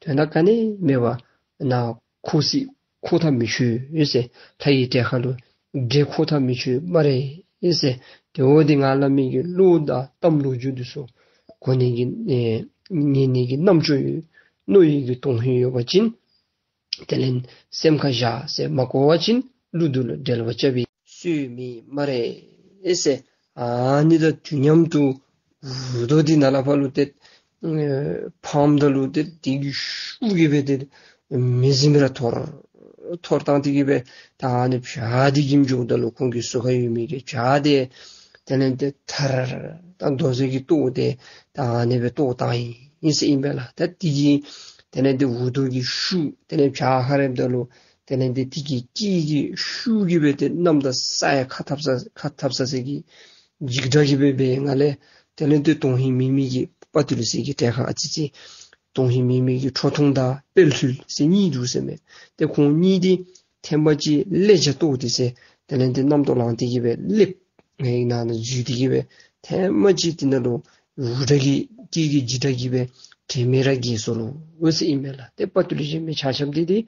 དོན་དག་ག་ནི་མེད་པར་ནཱ་འཁོར་སྲིད་འཁོར་ཐག་མི་ཆོད་ཟེར། ལྷ་ཡི་གྲལ་ཁར་ལུ་འདྲེ་འཁོར་ཐག་མི་ཆོད་སྨ་རེ་ཟེར། དེ་འོ་འདི་ང་སླབ་མི་གི་བློ་དང་གཏམ་ལོ་རྒྱུས་འདི་ཚུ་གོ་ནི་གི་ཨེ་ཉན་ནི་གི་རྣམ་ཅོ་ཡོད་མནོ་ནི་གི་དོན་ཧིང་ཡོད་པ་ཅིན་དེ་ལས་སེམས་ཁར་བཞག་ཟེར། མ་གོ་བ་ཅིན་གླུ་འདི་ལུ་འགྲེལ་པ་རྐྱབ་པའི་སྲོལ་མེད་སྨ་རེ་ཟེར། ཨ་ནི་དང་དུས་མཉམ་དུ་འུར་རྡོ་འདི་ནཱ་ལས་ཕར་ལུ་ཏེ་ཨེ་འཕངམ་ད་ལུ་ཏེ་དེ་གི་ཤུགས་ཀྱིས་སྦེ་ཏེ་མེ་ཟིམ་ར་འཐོར་འཐོར་བཏང་སྟེ་གིས་སྦེ་ད་ཨ་ནི་བྱག་འདི་གིམ་འགྱོཝ་ད་ལུ་ཁོང་གི་ཟུར་ཁར་ཡོད་མི་གི་བྱག་འདི་དེ་ལས་ཏེ་ཐར་ད་རྡོ་རྗེ་གིས་གཏོར་ཏེ་ད་ཨ་ནི་སྦེ་གཏོར་བཏང་ཡི་ཟེར་ཨིན་པས་ལགས། ད་དེ་གི་དེ་ལས་ཏེ་འུར་རྡོ་གི་ཤུགས་དེ་ལས་བྱག་ཁར་རེགཔ་ད་ལུ་དེ་ལས་ཏེ་དེ་གི་སྐད་ཀྱི་ཤུགས་ཀྱིས་སྦེ་ཏེ་གནམ་དང་ས་ཡང་ཁ་འཐབ་ས་ཁ་འཐབ་ས་ཟེར་གི་འཇིགས་སྒྲ་གིས་སྦེ་འབད་ང་ལས་དེ་ལས་ཏེ་དོན་ཧིང་མེད་མི་གི་དཔའ་བརྟུལ་ཟེར་གྱི་གྲལ་ཁར་ཨ་ཙི་ཅིག་དོན་ཧིང་མེད་མི་གི་ཁྲོ་ཐུང་དང་དཔལ་ལྷུན་ཟེར་གཉིས་འདུག་ཟེར་མས། ཏེ་ཁོང་གཉིས་འདི་ཐེངས་མ་གཅིག་ཀླད་རྒྱ་གཏོར་ཏེ་ཟེར་དེ་ལས་ཏེ་རྣམ་རྟོག་ལངས་ཏེ་གིས་སྦེ་སླེབས་ངེའི་ནང་ན་འཛུལ་ཏེ་གིས་སྦེ་ཐེངས་མ་གཅིག་དེ་ནང་ལུ་འུར་སྒྲ་གི་སྐད་ཀྱི་འཇིགས་སྒྲ་གིས་སྦེ་དྲན་མེད་ར་འགྱེལ་སོ་ལོ་འོ་ཟེར་ཨིན་མས་ལགས། ཏེ་དཔའ་བརྟུལ་གཞན་མི་ཆ་ཁྱབ་འདི་འདི་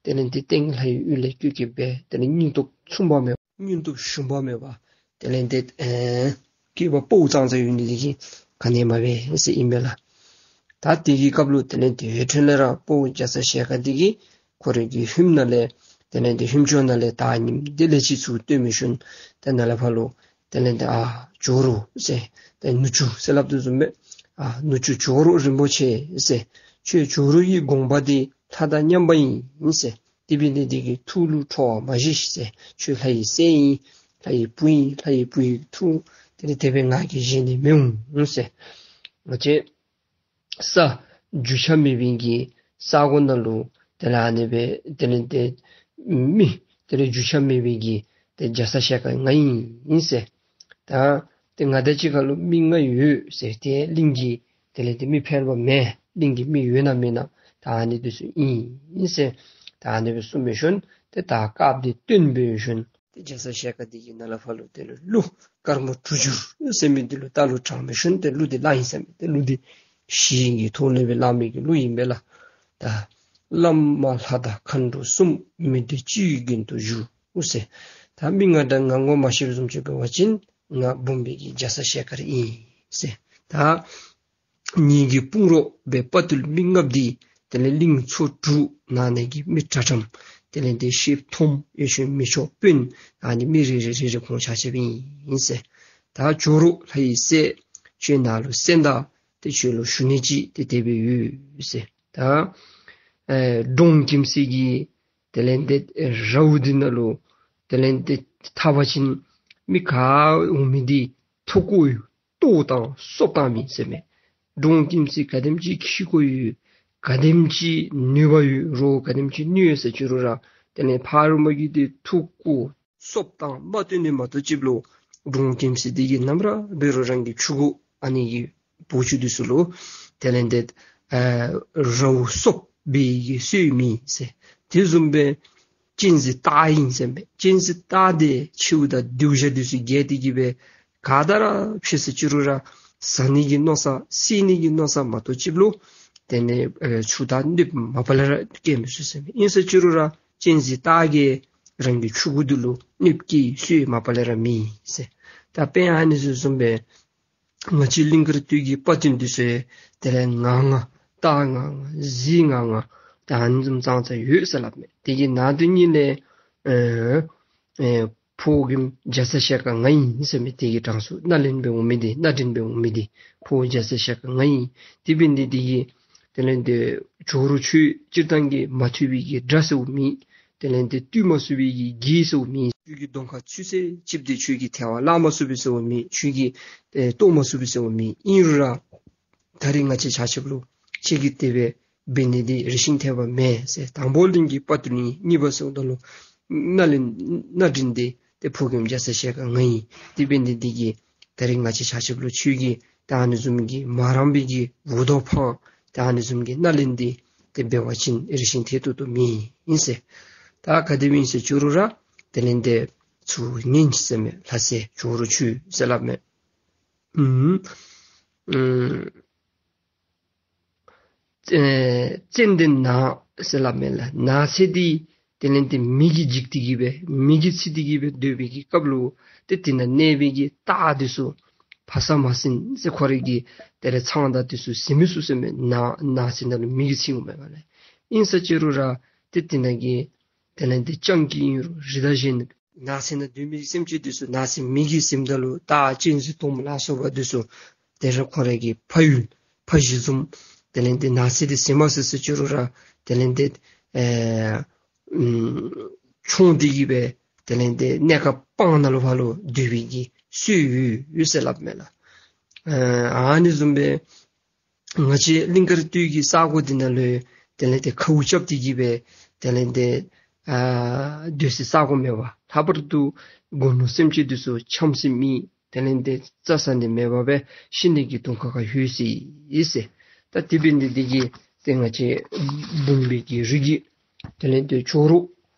དེ་ལས་ཏེ་སྟེང་ལྷ་ཡི་ཡུལ་ལས་བསྐྱོད་སྐྱོད་སྦེ་དེ་ལས་སྙིང་སྟོབས་ཆུང་བ་མེད་སྙིང་སྟོབས་ཞུམ་པ་མེད་པར་དེ་ལས་ཏེ་ཨེ་སྐྱེས་པ་ཕོ་ཙང་ཙ་ཡོད་ནི་འདི་གིས་ག་ནི་མ་འབད་ཟེར་ཨིན་པས་ལགས། ད་དེ་གི་སྐབས་ལུ་དེ་ལས་དེ་ཧེ་ཐོན་ལས་ར་དཔའ་བོ་རྒྱ་ཚ་ཞལ་དཀར་འདི་གིས་ཁོ་རའི་གི་ལྷནམ་ནང་ལས་དེ་ལས་དེ་ལྷནམ་ཅོག་ནང་ལས་ད་ཉིནམ་དེ་ལས་ཅིག་ཚུར་བཏོན་མི་ཤུལ་ཏེ་ནཱ་ལས་ཕར་ལུ་དེ་ལས་དེ་ཨ་ཇོ་རུ་ཟེར་ཏེ་ནུ་གཅུང་ཟེར་སླབ་དོ་བཟུམ་སྦེ་ཨ་ནུ་གཅུང་ཇོ་རུ་རིན་པོ་ཆེ་ཟེར། ཁྱོད་ཇོ་རུ་ཡི་དགོངས་པ་འདི་ལྷ་དང་མཉམ་པ་ཨིན་ཟེར། དེ་འབད་ནི་འདི་གིས་ཐུགས་ལུ་ཁྲོ་བ་མ་བཞེས་ཟེར། ཁྱོད་ལྷ་ཡི་སྲས་ཨིན། ལྷ་ཡི་བུ་ཨིན། ལྷ་ཡི་བུ་ཡི་ཐུགས་དེ་ལས་དེ་སྦེ་ང་གིས་བཞེས་ནི་མི་འོང་ཟེར། ང་བཅས་ས་རྒྱུས་ཆ་མེད་པའི་གི་ས་གོ་ནང་ལུ་དེ་ལས་ཨ་ནི་སྦེ་དེ་ལས་དེ་མི་དེ་ལས་རྒྱུས་ཆ་མེད་པའི་གི་དེ་རྒྱ་ཚ་ཞལ་དཀར་ང་ཨིན་ཟེར། ད་དེ་ང་དང་གཅིག་ཁར་ལུ་མི་ལྔ་ཡོད་ཟེར། ཏེ་གླིང་གི་དེ་ལས་དེ་མི་ཕལ་པ་མེན། གླིང་གི་མི་ཡོད་ན་མེད་ན་ད་ཨ་ནི་འདི་ཚུ་ཨིན་ཟེར། ད་ཨ་ནི་སྦེ་གསུངས་མི་ཤུལ་ཏེ་ད་སྐབས་འདི་སྟོན་འབད་ཤུལ་ཏེ་རྒྱ་ཚ་ཞལ་དཀར་འདི་གིས་ནཱ་ལས་ཕར་ལུ་དེ་ལུ་གླུ་དཀར་མོ་དྲུག་འགྱུར་ཟེར་མི་འདི་ལུ་རྟ་ལུ་དྲངས་མི་ཤུལ་ཏེ་གླུ་འདི་ལ་ཨིན་ཟེར་མི་ཏེ་གླུ་འདི་ཞི་གི་ཐོག་ལས་སྦེ་བླངས་མི་གི་གླུ་ཨིན་པས་ལགས། ད་བླ་མ་ལྷ་དང་མཁའ་འགྲོ་གསུམ། མི་འདི་སྤྱི་བོའི་རྒྱན་དུ་བཞུགས་ཟེར། ད་མི་ང་དང་ང་ངོ་མ་ཤེས་བཟུམ་ཅིག་འབད་བ་ཅིན་ང་འབུམ་པའི་གི་རྒྱ་ཚ་ཞལ་དཀར་ཨིན་ཟེར། ད་ངེ་གི་དཔུང་རོགས་སྦེ་དཔའ་བརྟུལ་མི་ལྔ་པོ་འདི་དེ་ལས་གླིང་ཚོ་དྲུག་ནང་ན་གི་མི་དྲག་དྲགམ་དེ་ལས་དེ་ཤེསཔ་མཐོངམ་ཡོད་ཤོས་མི་ཆོག་དཔོན་ཨ་ནི་མི་རེ་རེ་རེ་རེ་ཁོང་ཆ་ཁྱབ་ཨིན་ཟེར། ད་ཇོ་རུ་ལྷ་ཡི་སྲས་ཁྱོད་ནཱ་ལུ་གསན་ད་ཏེ་ཁྱོད་ལུ་ཞུ་ནི་ཅིག་ཏེ་དེ་སྦེ་ཡོད་ཟེར། ད་ཨེ་འབྲོང་ཁྱིམ་སྲིད་ཀྱི་དེ་ལས་དེ་རཝ་འདི་ནང་ལུ་དེ་ལས་དེ་འཐབ་པ་ཅིན་མི་ག་འོང་མི་འདི་མཐུ་དཀོར་ཡོད། ལྟོ་དང་སོབ་དང་མེད་ཟེར་མས། འབྲོང་ཁྱིམ་སྲིད་ག་དེམ་ཅིག་ཁྱི་དཀོར་ཡོད། ག་དེམ་ཅིག་ནུས་པ་ཡོད། རོགས་ག་དེམ་ཅིག་ནུས་ཡོད་ཟེར་ཅི་རུང་ར་དེ་ལས་ཕ་རོལ་མ་གི་དེ་མཐུ་དཀོར་སོབ་དང་མ་བཏོན་ནི་མ་གཏོགས་ཅིག་ལུ་འབྲོང་ཁྱིམ་སྲིད་འདི་གིས་ནམ་ར་འབད་རུང་རང་གི་ཕྲུ་གུ་ཨ་ནི་གི་བུ་ཆུང་འདི་ཚུ་ལུ་དེ་ལས་དེ་ཨ་རཝ་སོབ་འབད་གི་སྲོལ་མེད་ཟེར། དེ་བཟུམ་སྦེ་གཅན་གཟན་སྟག་ཨིན་ཟེར་མས། གཅན་གཟན་སྟག་དེ་མཆེཝ་དང་སྡེར་ཤ་འདི་ཚུ་བརྒལ་ཏེ་གི་སྦེ་ག་ད་ར་ཕྱེ་ཟེར་ཅི་རུང་ར་ཟ་ནི་གི་མནོ་བསམ་བསད་ནི་གི་མནོ་བསམ་མ་གཏོགས་ཅིག་ལུ་དེ་ལས་ཨེ་ཆུ་དང་གནོདཔ་མ་པ་ལས་ར་བཀལ་མི་ཚུགས་ཟེར་མས། ཨིན་ཟེར་ཅི་རུང་ར་གཅན་གཟན་སྟག་གིས་རང་གི་ཕྲུ་གུ་འདི་ལུ་གནོདཔ་བཀལ་སྲོལ་མ་པ་ལས་ར་མེད་ཟེར། ད་དཔེ་ཨ་ནི་ཚུ་བཟུམ་སྦེ་ང་བཅས་གླིང་དཀར་སྟོད་ཀྱི་དཔའ་བརྟུལ་འདི་ཚུ་དེ་ལས་ང་ང་སྟག་ང་ང་གཟིག་ང་ང་ད་ཨ་ནི་བཟུམ་ཙང་ཙང་ཡོད་ཟེར་སླབ་མས། དེ་གི་ནང་དོན་ཉིད་ལས་ཨེ་ཨེ་ཕོ་རྒནམ་རྒྱ་ཚ་ཞལ་དཀར་ང་ཨིན་ཟེར་མི་དེ་གི་གྲངས་སུ་སྣ་ལེན་སྦེ་འོང་མི་འདི་སྣ་འདྲེན་སྦེ་འོང་མི་འདི་ཕོ་རྒྱ་ཚ་ཞལ་དཀར་ང་ཨིན། དེ་འབད་ནི་འདི་གིས་དེ་ལས་དེ་ཇོ་རུ་ཁྱོད་སྤྱིར་བཏང་གི་མ་ཐུབ་པའི་གི་དགྲ་ཟེརཝ་མེད། དེ་ལས་དེ་བཏུལ་མ་ཚུགས་པའི་གི་གེགས་ཟེརཝ་མེད། ཁྱོད་ཀྱི་གདོང་ཁར་ཚུད་ཚད་ཅིག་འདི་ཁྱོད་ཀྱིས་ཐལ་བར་བརླག་མ་ཚུགས་པས་ཟེརཝ་མེད། ཁྱོད་ཀྱིས་ཨེ་བཏོག་མ་ཚུགས་པས་ཟེརཝ་མེད། ཨིན་རུང་ར་ད་རིས་ང་བཅས་ཆ་ཁྱབ་ལུ་ཁྱོད་ཀྱིས་དེ་སྦེ་འབད་ནི་འདི་རེ་ཞིང་འཐད་པ་མེན་ཟེར། དང་པོ་གླིང་གི་དཔའ་བརྟུལ་ཨིན། གཉིས་པ་ཟེརཝ་ད་ལུ་སྣ་ལེན་སྣ་འདྲེན་འདི་ཏེ་ཕོ་རྒནམ་རྒྱ་ཚ་ཞལ་དཀར་ང་ཨིན། དེ་འབད་ནི་འདི་གིས་ད་རིས་ང་བཅས་ཆ་ཁྱབ་ལུ་ཁྱོད་ཀྱིས་ད་ཨ་ནི་བཟུམ་གྱི་མ་རངས་པའི་གི་འུར་རྡོ་འཕང་ད་ཨ་ནི་བཟུམ་གྱི་སྣ་ལེན་འདི་ཏེ་འབད་བ་ཅིན་རེ་ཞིང་འཐད་ཏོག་ཏོ་མེད་ཨིན་ཟེར། ད་ག་དེ་སྦེ་ཨིན་ཟེར་ཅི་རུང་ར་དེ་ལས་དེ་ཚུར་ཉན་ཅིག་ཟེར་མས། ལྷ་སྲས་ཇོ་རུ་ཁྱོད་ཟེར་སླབ་མས། ཨུམ་ཨུམ་ཙན་ཙན་དན་ནགས་ཟེར་སླབ་མས་ལགས། ནགས་ཚལ་འདི་དེ་ལས་དེ་མེ་གིས་འཇིག་སྟེ་གི་སྦེ་མེ་གིས་འཚིག་སྟེ་གི་སྦེ་སྡོད་པའི་གི་སྐབས་ལུ་ཏེ་དེ་ནང་གནས་པའི་གི་སྟག་འདི་ཚུ་ཕ་ས་མ་ཟིན་ཟེར་ཁོ་རའི་གི་དེ་ལས་ཚང་དང་འདི་ཚུ་ཟིན་མི་ཚུགས་ཟེར་མས། ནགས་ནགས་ཚལ་ནང་ལུ་མེ་གིས་འཚིག་འོང་མས་ག་ལགས། ཨིན་ཟེར་ཅི་རུང་ར་ཏེ་དེ་ནང་གི་དེ་ལས་དེ་སྤྱང་ཀི་ཨིན་རུང་རི་དྭགས་གཞན་ནགས་ཚལ་ནང་སྡོད་མི་སེམས་ཅན་འདི་ཚུ་ནགས་ཚལ་མེ་གིས་ཟིནམ་ད་ལུ་སྟག་གཅན་གཟན་དོམ་ལ་སོགས་པ་འདི་ཚུ་དེ་ར་ཁོ་རའི་གི་ཕ་ཡུལ་ཕ་གཞིས་བཟུམ་དེ་ལས་དེ་ནགས་ཚལ་འདི་ཟིན་མ་ཚུགས་ཟེར་ཅི་རུང་ར་དེ་ལས་དེ་ཨེ་ཨུམ་མཆོང་སྟེ་གི་སྦེ་དེ་ལས་དེ་གནས་སྐབས་སྤང་ནང་ལུ་ཕར་ལུ་སྡོད་པའི་གི་སྲོལ་ཡོད་ཡོད་ཟེར་སླབ་མས་ལགས། ཨ་ཨ་ནི་བཟུམ་སྦེ་ང་བཅས་གླིང་དཀར་སྟོད་ཀྱི་ས་གོ་འདི་ནང་ལུ་དེ་ལས་དེ་ཁཝ་རྐྱབ་སྟེ་གི་སྦེ་དེ་ལས་དེ་ཨ་སྡོད་སའི་ས་གོ་མེད་པར་ལྷག་པར་དུ་སྒོ་ནོར་སེམས་ཅན་འདི་ཚུ་འཁྱམས་ས་མེད། དེ་ལས་དེ་རྩྭ་ཟ་ནི་མེད་པར་སྦེ་ཤི་ནི་གི་གདོང་ཁ་ཁར་ལྷོད་སོ་ཡི་ཟེར། ད་དེ་འབད་ནི་འདི་གིས་ཏེ་ང་བཅས་འབུམ་པའི་གི་རིགས་ཀྱི་དེ་ལས་དེ་ཇོ་རུ་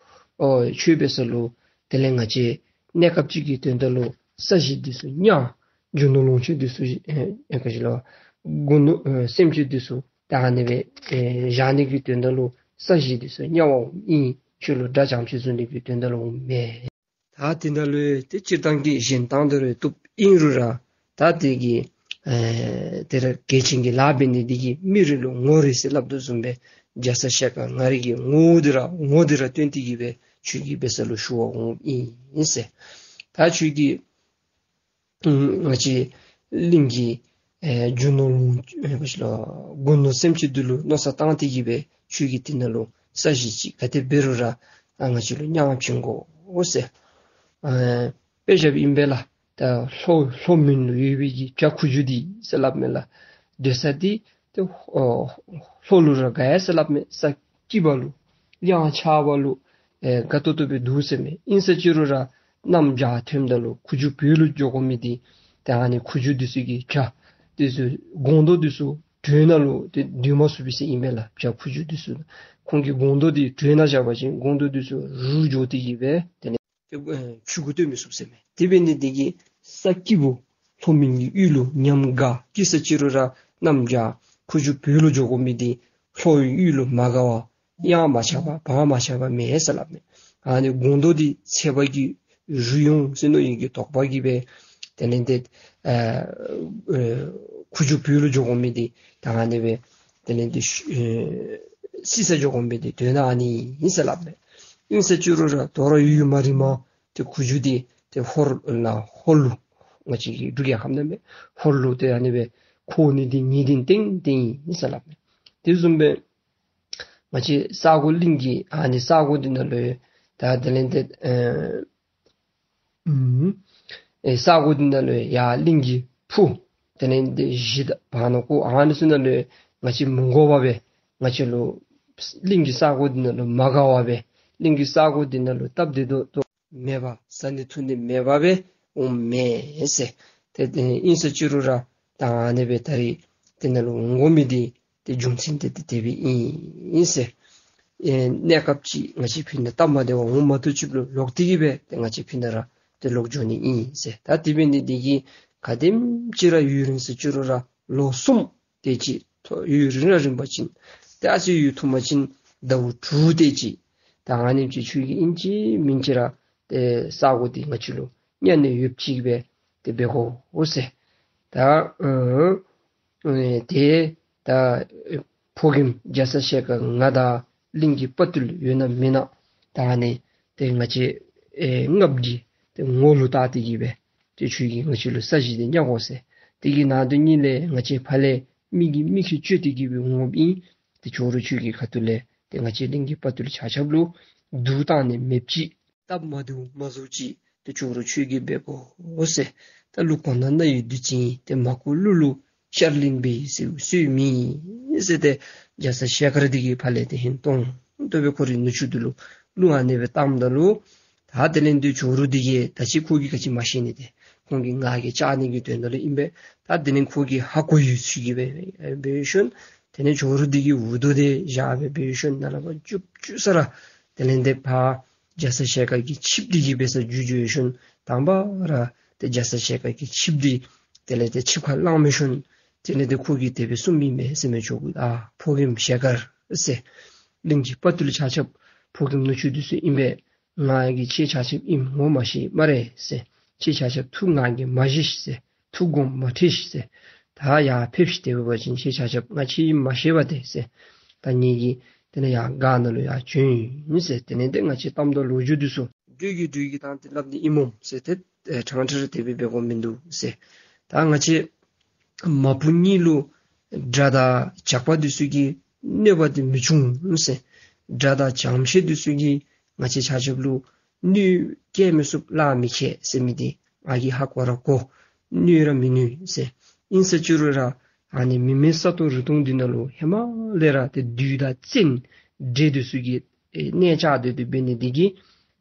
ཨོ་ཁྱོད་འབད་ས་ལུ་དེ་ལས་ང་བཅས་གནས་སྐབས་ཅིག་གི་དོན་དག་ལུ་ས་གཞི་འདི་ཚུ་ཉར། རྒྱུ་ནོར་ལོངས་སྤྱོད་འདི་ཚུ་ཨེ་ཨེ་ག་ཅི་ལོ་སྒོ་ནོར་ཨེ་སེམས་ཅན་འདི་ཚུ་ད་ཨ་ནི་སྦེ་ཨེ་བཞག་ནི་གི་དོན་དག་ལུ་ས་གཞི་འདི་ཚུ་ཉར་བར་ཨིན། ཁྱོད་ལུ་དགྲ་འཇོམས་ཤིག་བཟུང་ནི་གི་དོན་དག་ལུ་འོང་མེན། ད་དེ་ནང་ལུ་ཏེ་སྤྱིར་བཏང་གི་གཞན་དང་དེ་རུ་བཏུབ་ཨིན་རུང་ར་ད་དེ་གི་ ཨེ་དེ་ར་གལ་ཆེན་གྱི་ལཱ་འབད་ནི་འདི་གིས་མི་རེ་ལུ་ངོ་རེ་ཟེར་སླབ་དོ་བཟུམ་སྦེ་རྒྱ་ཚ་ཞལ་དཀར་ང་རའི་གི་ངོ་བོ་འདི་ར་ངོ་འདི་ར་སྟོན་ཏེ་གི་སྦེ་ཁྱོད་ཀྱི་འབད་ས་ལུ་ཞུ་བར་འོངམ་ཨིན་ཟེར། ད་ཁྱོད་ཀྱིས་ང་བཅས་གླིང་གི་ཨེ་རྒྱུ་ནོར་ལོངས་ཨེ་ག་ཅི་ལོ་དགུང་ལོ་སེམས་ཅན་འདི་ལུ་མནོ་བསམ་བཏང་སྟེ་གི་སྦེ་ཁྱོད་ཀྱིས་དེ་ནང་ལུ་ས་གཞི་ཅིག་ག་དེ་འབད་རུང་ར་ཨ་ང་བཅས་ལུ་མཉམ་བྱིན་དགོ་ཟེར། ཨེ་དཔེ་བཞགཔ་ཨིན་པས་ལགས། ད་ལྷོ་ལྷོ་མོན་ལུ་ཡོད་པའི་གི་བྱག་ཁུ་བྱུག་འདི་ཟེར་སླབ་མས་ལགས། སྡོད་ས་འདི་ཏེ་ཨོ་ལྷོ་ལུ་ར་དགའ་ཡ་ཟེར་སླབ་མས། ས་སྐྱིད་པ་ལུ་གཡང་ཆགས་པ་ལུ་ཨེ་དགའ་ཏོག་ཏོ་སྦེ་འདུག་ཟེར་མས། ཨིན་ཟེར་ཅི་རུང་ར་གནམ་བྱཱར་ཐོནམ་ད་ལུ་ཁུ་བྱུག་བོད་ལུ་འགྱོ་དགོ་མི་འདི་ཏེ་ཨ་ནི་ཁུ་བྱུག་འདི་ཚུ་གི་བྱ་འདི་ཚུ་སྒོང་རྡོག་འདི་ཚུ་དྲོད་ནང་ལུ་ཏེ་སྡོད་མ་ཚུགས་པས་ཟེར་ཨིན་པས་ལགས། བྱ་ཁུ་བྱུག་འདི་ཚུ་ཁོང་གི་སྒོང་རྡོག་འདི་དྲོད་ནང་བཞག་པ་ཅིན་སྒོང་རྡོག་འདི་ཚུ་རུལ་འགྱོ་སྟེ་གི་སྦེ་དེ་ལས་ཏེ་ཨེ་ཆུ་གུ་བཏོན་མི་ཚུགས་ཟེར་མས། དེ་འབད་ནི་འདི་གིས་ས་སྐྱིད་པོ་ལྷོ་མོན་གྱི་ཡུལ་ལུ་ཉམས་དགའ་སྐྱིད་ཟེར་ཅི་རུང་ར་གནམ་བྱཱར་ཁུ་བྱུག་བོད་ལུ་འགྱོ་དགོ་མི་འདི་ལྷོ་ཡུལ་ལུ་མ་དགའ་བ་གཡང་མ་ཆགས་པ་བག་མ་ཆགས་པ་མེད་ཟེར་སླབ་མས། ཨ་ནི་སྒོང་རྡོག་འདི་ཚད་པ་གིས་རུལ་འོང་ཟེར་མནོ་ཡི་གི་དོགས་པ་གིས་སྦེ་དེ་ལས་ཏེ་ཨེ་ཨེ་ཁུ་བྱུག་བོད་ལུ་འགྱོ་དགོ་མི་འདི་ད་ཨ་ནི་སྦེ་དེ་ལས་ཏེ་ཤུ་ཨེ་བསིལ་ས་འགྱོ་དགོ་མི་འདི་དོན་དག་ཨ་ནི་ཨིན་ཟེར་སླབ་མས། ཨིན་ཟེར་ཅི་རུང་ར་དོ་རུང་ཡུན་མ་རིངམ་ཏེ་ཁུ་བྱུག་འདི་ཏེ་ཧོར་ལ་ཧོར་ལུ་ང་བཅས་ཀྱི་འབྲུག་རྒྱལ་ཁབ་ནང་མས། ཧོར་ལུ་ཏེ་ཨ་ནི་སྦེ་འཁོར་ནི་འདི་ངེས་གཏན་ཏན་ཏན་ཨིན་ཟེར་སླབ་མས། དེ་བཟུམ་སྦེ་ང་བཅས་ས་གོ་གླིང་གི་ཨ་ནི་ས་གོ་འདི་ནང་ལུ་ད་དེ་ལས་ཏེ་ཨེ་ཨུམ་ཨེ་ས་གོ་འདི་ནང་ལུ་ཡར་གླིང་གི་ཕུ་དེ་ལས་ཏེ་གཞི་དང་བར་ན་ཀོ་ཨ་ནི་ཚུ་ནང་ལུ་ང་བཅས་མི་དགོ་པར་སྦེ་ང་བཅས་ལུ་གླིང་གི་ས་གོ་འདི་ནང་ལུ་མ་དགའ་བར་སྦེ་གླིང་གི་ས་གོ་འདི་ནང་ལུ་སྟབས་བདེ་ཏོག་ཏོ་མེད་པར་བཟའ་ནི་འཐུང་ནི་མེད་པར་སྦེ་འོངམ་མེན་ཟེར། ཏེ་ཨིན་ཟེར་ཅི་རུང་ར་ད་ཨ་ནི་སྦེ་ད་རིས་དེ་ནང་ལུ་འོང་དགོ་མི་འདི་ཏེ་རྒྱུ་མཚན་འདི་ཏེ་དེ་སྦེ་ཨིན་ཟེར། ཨེ་གནས་སྐབས་ཅིག་ང་བཅས་ཕི་ནང་སྟབས་མ་བདེ་བ་འོང་མ་བཏུབ་ཅིག་ལུ་ལོག་སྟེ་གི་སྦེ་ཏེ་ང་བཅས་ཕི་ནང་ར་ཏེ་ལོག་འགྱོ་ནི་ཨིན་ཟེར། ད་དེ་འབད་ནི་འདི་གིས་ག་དེམ་ཅིག་ར་ཡུན་རིང་ཟེར་ཅི་རུང་ར་ལོ་གསུམ་དེ་ཅིག་ཐོ་ཡུན་རིང་ར་རིང་པ་ཅིན་ཏེ་ཨ་ཙི་ཡུན་ཐུང་པ་ཅིན་ཟླཝ་དྲུག་དེ་ཅིག་ད་ཨ་ནེམ་ཅིག་ཁྱོད་ཀྱིས་ཨིན་ཅི་མིན་ཅི་ར་ཏེ་ས་གོ་འདི་ང་བཅས་ལུ་གཉའ་གནོན་ཡོདཔ་ཅིག་སྦེ་ཏེ་འབད་དགོ་ཟེར། ད་ཨ་ཨེ་ཏེ་ད་ཨེ་ཕོ་རྒནམ་རྒྱ་ཚ་ཞལ་དཀར་ང་དང་གླིང་གི་དཔའ་བརྟུལ་ཡོད་ན་མེན་ན་ད་ཨ་ནི་ཏེ་ང་བཅས་ཨེ་ལྔ་པོ་གི་ཏེ་ངོ་ལུ་བལྟ་སྟེ་གི་སྦེ་ཏེ་ཁྱོད་ཀྱིས་ང་བཅས་ལུ་ས་གཞི་འདི་བརྙ་དགོ་ཟེར། དེ་གི་ནང་དོན་ཉིད་ལས་ང་བཅས་ཕར་ལས་མི་གིས་མི་ཁྱིད་བཅོལ་ཏེ་གི་སྦེ་འོངམ་ཨིན། ཏེ་ཇོ་རུ་ཁྱོད་ཀྱི་ཁ་ཐུག་ལས་ཏེ་ང་བཅས་གླིང་གི་དཔའ་བརྟུལ་ཆ་ཁྱབ་ལུ་སྡུག་བཏང་ནི་མེདཔ་ཅིག་སྟབས་མ་བདེཝ་མ་བཟོཝ་ཅིག་ཏེ་ཇོ་རུ་ཁྱོད་ཀྱིས་འབད་དགོ་ཟེར། ད་ཀླུ་གོང་ན་རྣ་ཡི་བདུད་རྩི་ཡིན། ཏེ་མར་ཁུ་ཀླུ་ལུ་ཤར་གླིང་པའི་ཟེར་སྲོལ་མེད་ཟེར། ཏེ་རྒྱ་ཚ་ཞལ་དཀར་འདི་གིས་ཕར་ལས་ཏེ་ཧིང་ཏོང་ཏོ་སྦེ་ཁོ་རའི་ནུ་གཅུང་འདི་ལུ་གླུ་ཨ་ནི་སྦེ་བཏངམ་ད་ལུ་ད་དེ་ལས་ཏེ་ཇོ་རུ་འདི་གིས་ད་ཅི་ཁོ་གིས་ག་ཅི་མ་ཤེས་ནི་ཏེ་ཁོང་གི་ང་རྒྱལ་བཅག་ནི་གི་དོན་དག་ལུ་ཨིན་པས། ད་དེ་ལས་ཁོ་གིས་ཧ་གོ་ཡི་ཚུལ་གྱིས་སྦེ་འབད་ཞིནམ་དེ་ལས་ཇོ་རུ་འདི་གི་འུར་རྡོ་དེ་བཞག་སྦེ་འབད་ཞིནམ་ནཱ་ལས་ཕར་རྒྱུག་རྒྱུག་ས་ར་དེ་ལས་ཏེ་ཕར་རྒྱ་ཚ་ཞལ་དཀར་གྱི་ཆིབས་འདི་གི་སྦེ་ས་རྒྱུག་རྒྱུག་ཞིནམ་དང་པ་ར་ཏེ་རྒྱ་ཚ་ཞལ་དཀར་གྱི་ཆིབས་འདི་དེ་ལས་ཏེ་ཆིབས་ཁར་བླངས་མི་ཞིནམ་དེ་ལས་ཏེ་ཁོ་གིས་དེ་སྦེ་གསུངམ་ཨིན་མས་ཟེར་མས། ཇོ་བོ་ཨ་ཕོ་རྒནམ་ཞལ་དཀར་ཟེར། གླིང་གི་དཔའ་བརྟུལ་ཆ་ཁྱབ་ཕོ་རྒནམ་ནུ་གཅུང་འདི་ཚུ་ཨིན་པས། ང་གིས་ཁྱེད་ཆ་ཁྱབ་ཨིནམ་ངོ་མ་ཤེས་སྨ་རེ་ཟེར། ཁྱེད་ཆ་ཁྱབ་ཐུགས་ང་རྒྱལ་མ་བཞེས་ཤིག་ཟེར། ཐུགས་དགོངས་མ་ཁྲེལ་ཤིག་ཟེར། ད་ཡར་ཕེབས་ཤིག། དེ་འབད་བ་ཅིན་ཁྱེད་ཆ་ཁྱབ་ང་ཁྱེད་ཨིནམ་མ་ཤེས་པས་ཏེ་ཟེར། ད་ངེ་གི་དེ་ལས་ཡར་སྒར་ནང་ལུ་ཡར་བྱོན་ཡི་ཟེར། དེ་ལས་ཏེ་ང་བཅས་གཏམ་དང་ལོ་རྒྱུས་འདི་ཚུ་སྒྲོས་ཀྱིས་སྒྲོས་ཀྱིས་བཏང་སྟེ་སླབ་ནི་ཨིན་སྨོ་ཟེར། ཏེ་ཨེ་ཕྲང་ཕྲང་ར་དེ་སྦེ་འབད་དགོཔ་མིན་འདུག་ཟེར། ད་ང་བཅས་མ་བུ་གཉིས་ལུ་དགྲ་དང་ཇག་པ་འདི་ཚུ་གིས་གནོད་པ་འདི་མི་འབྱུང་ཟེར། དགྲ་དང་བྱང་ཤེས་འདི་ཚུ་གིས་ང་བཅས་ཆ་ཁྱབ་ལུ་གནོད་བཀལ་མི་ཚུགས་ལག་མི་ཁེལ་ཟེར་མི་འདི་ང་གིས་ཧ་གོ་ར་གོ། གནོད་ར་མི་གནོད་ཟེར། ཨིན་ཟེར་ཅི་རུང་ར་ཨ་ནི་མི་མེད་ས་སྟོང་རི་སྟོང་འདི་ནང་ལུ་ཧེ་མ་ལས་ར་ཏེ་བདུད་དང་བཙན་འདྲེ་འདི་ཚུ་གིས་ཨེ་གནས་བཅགས་སྡོད་དེ་འབད་ནི་འདི་གིས་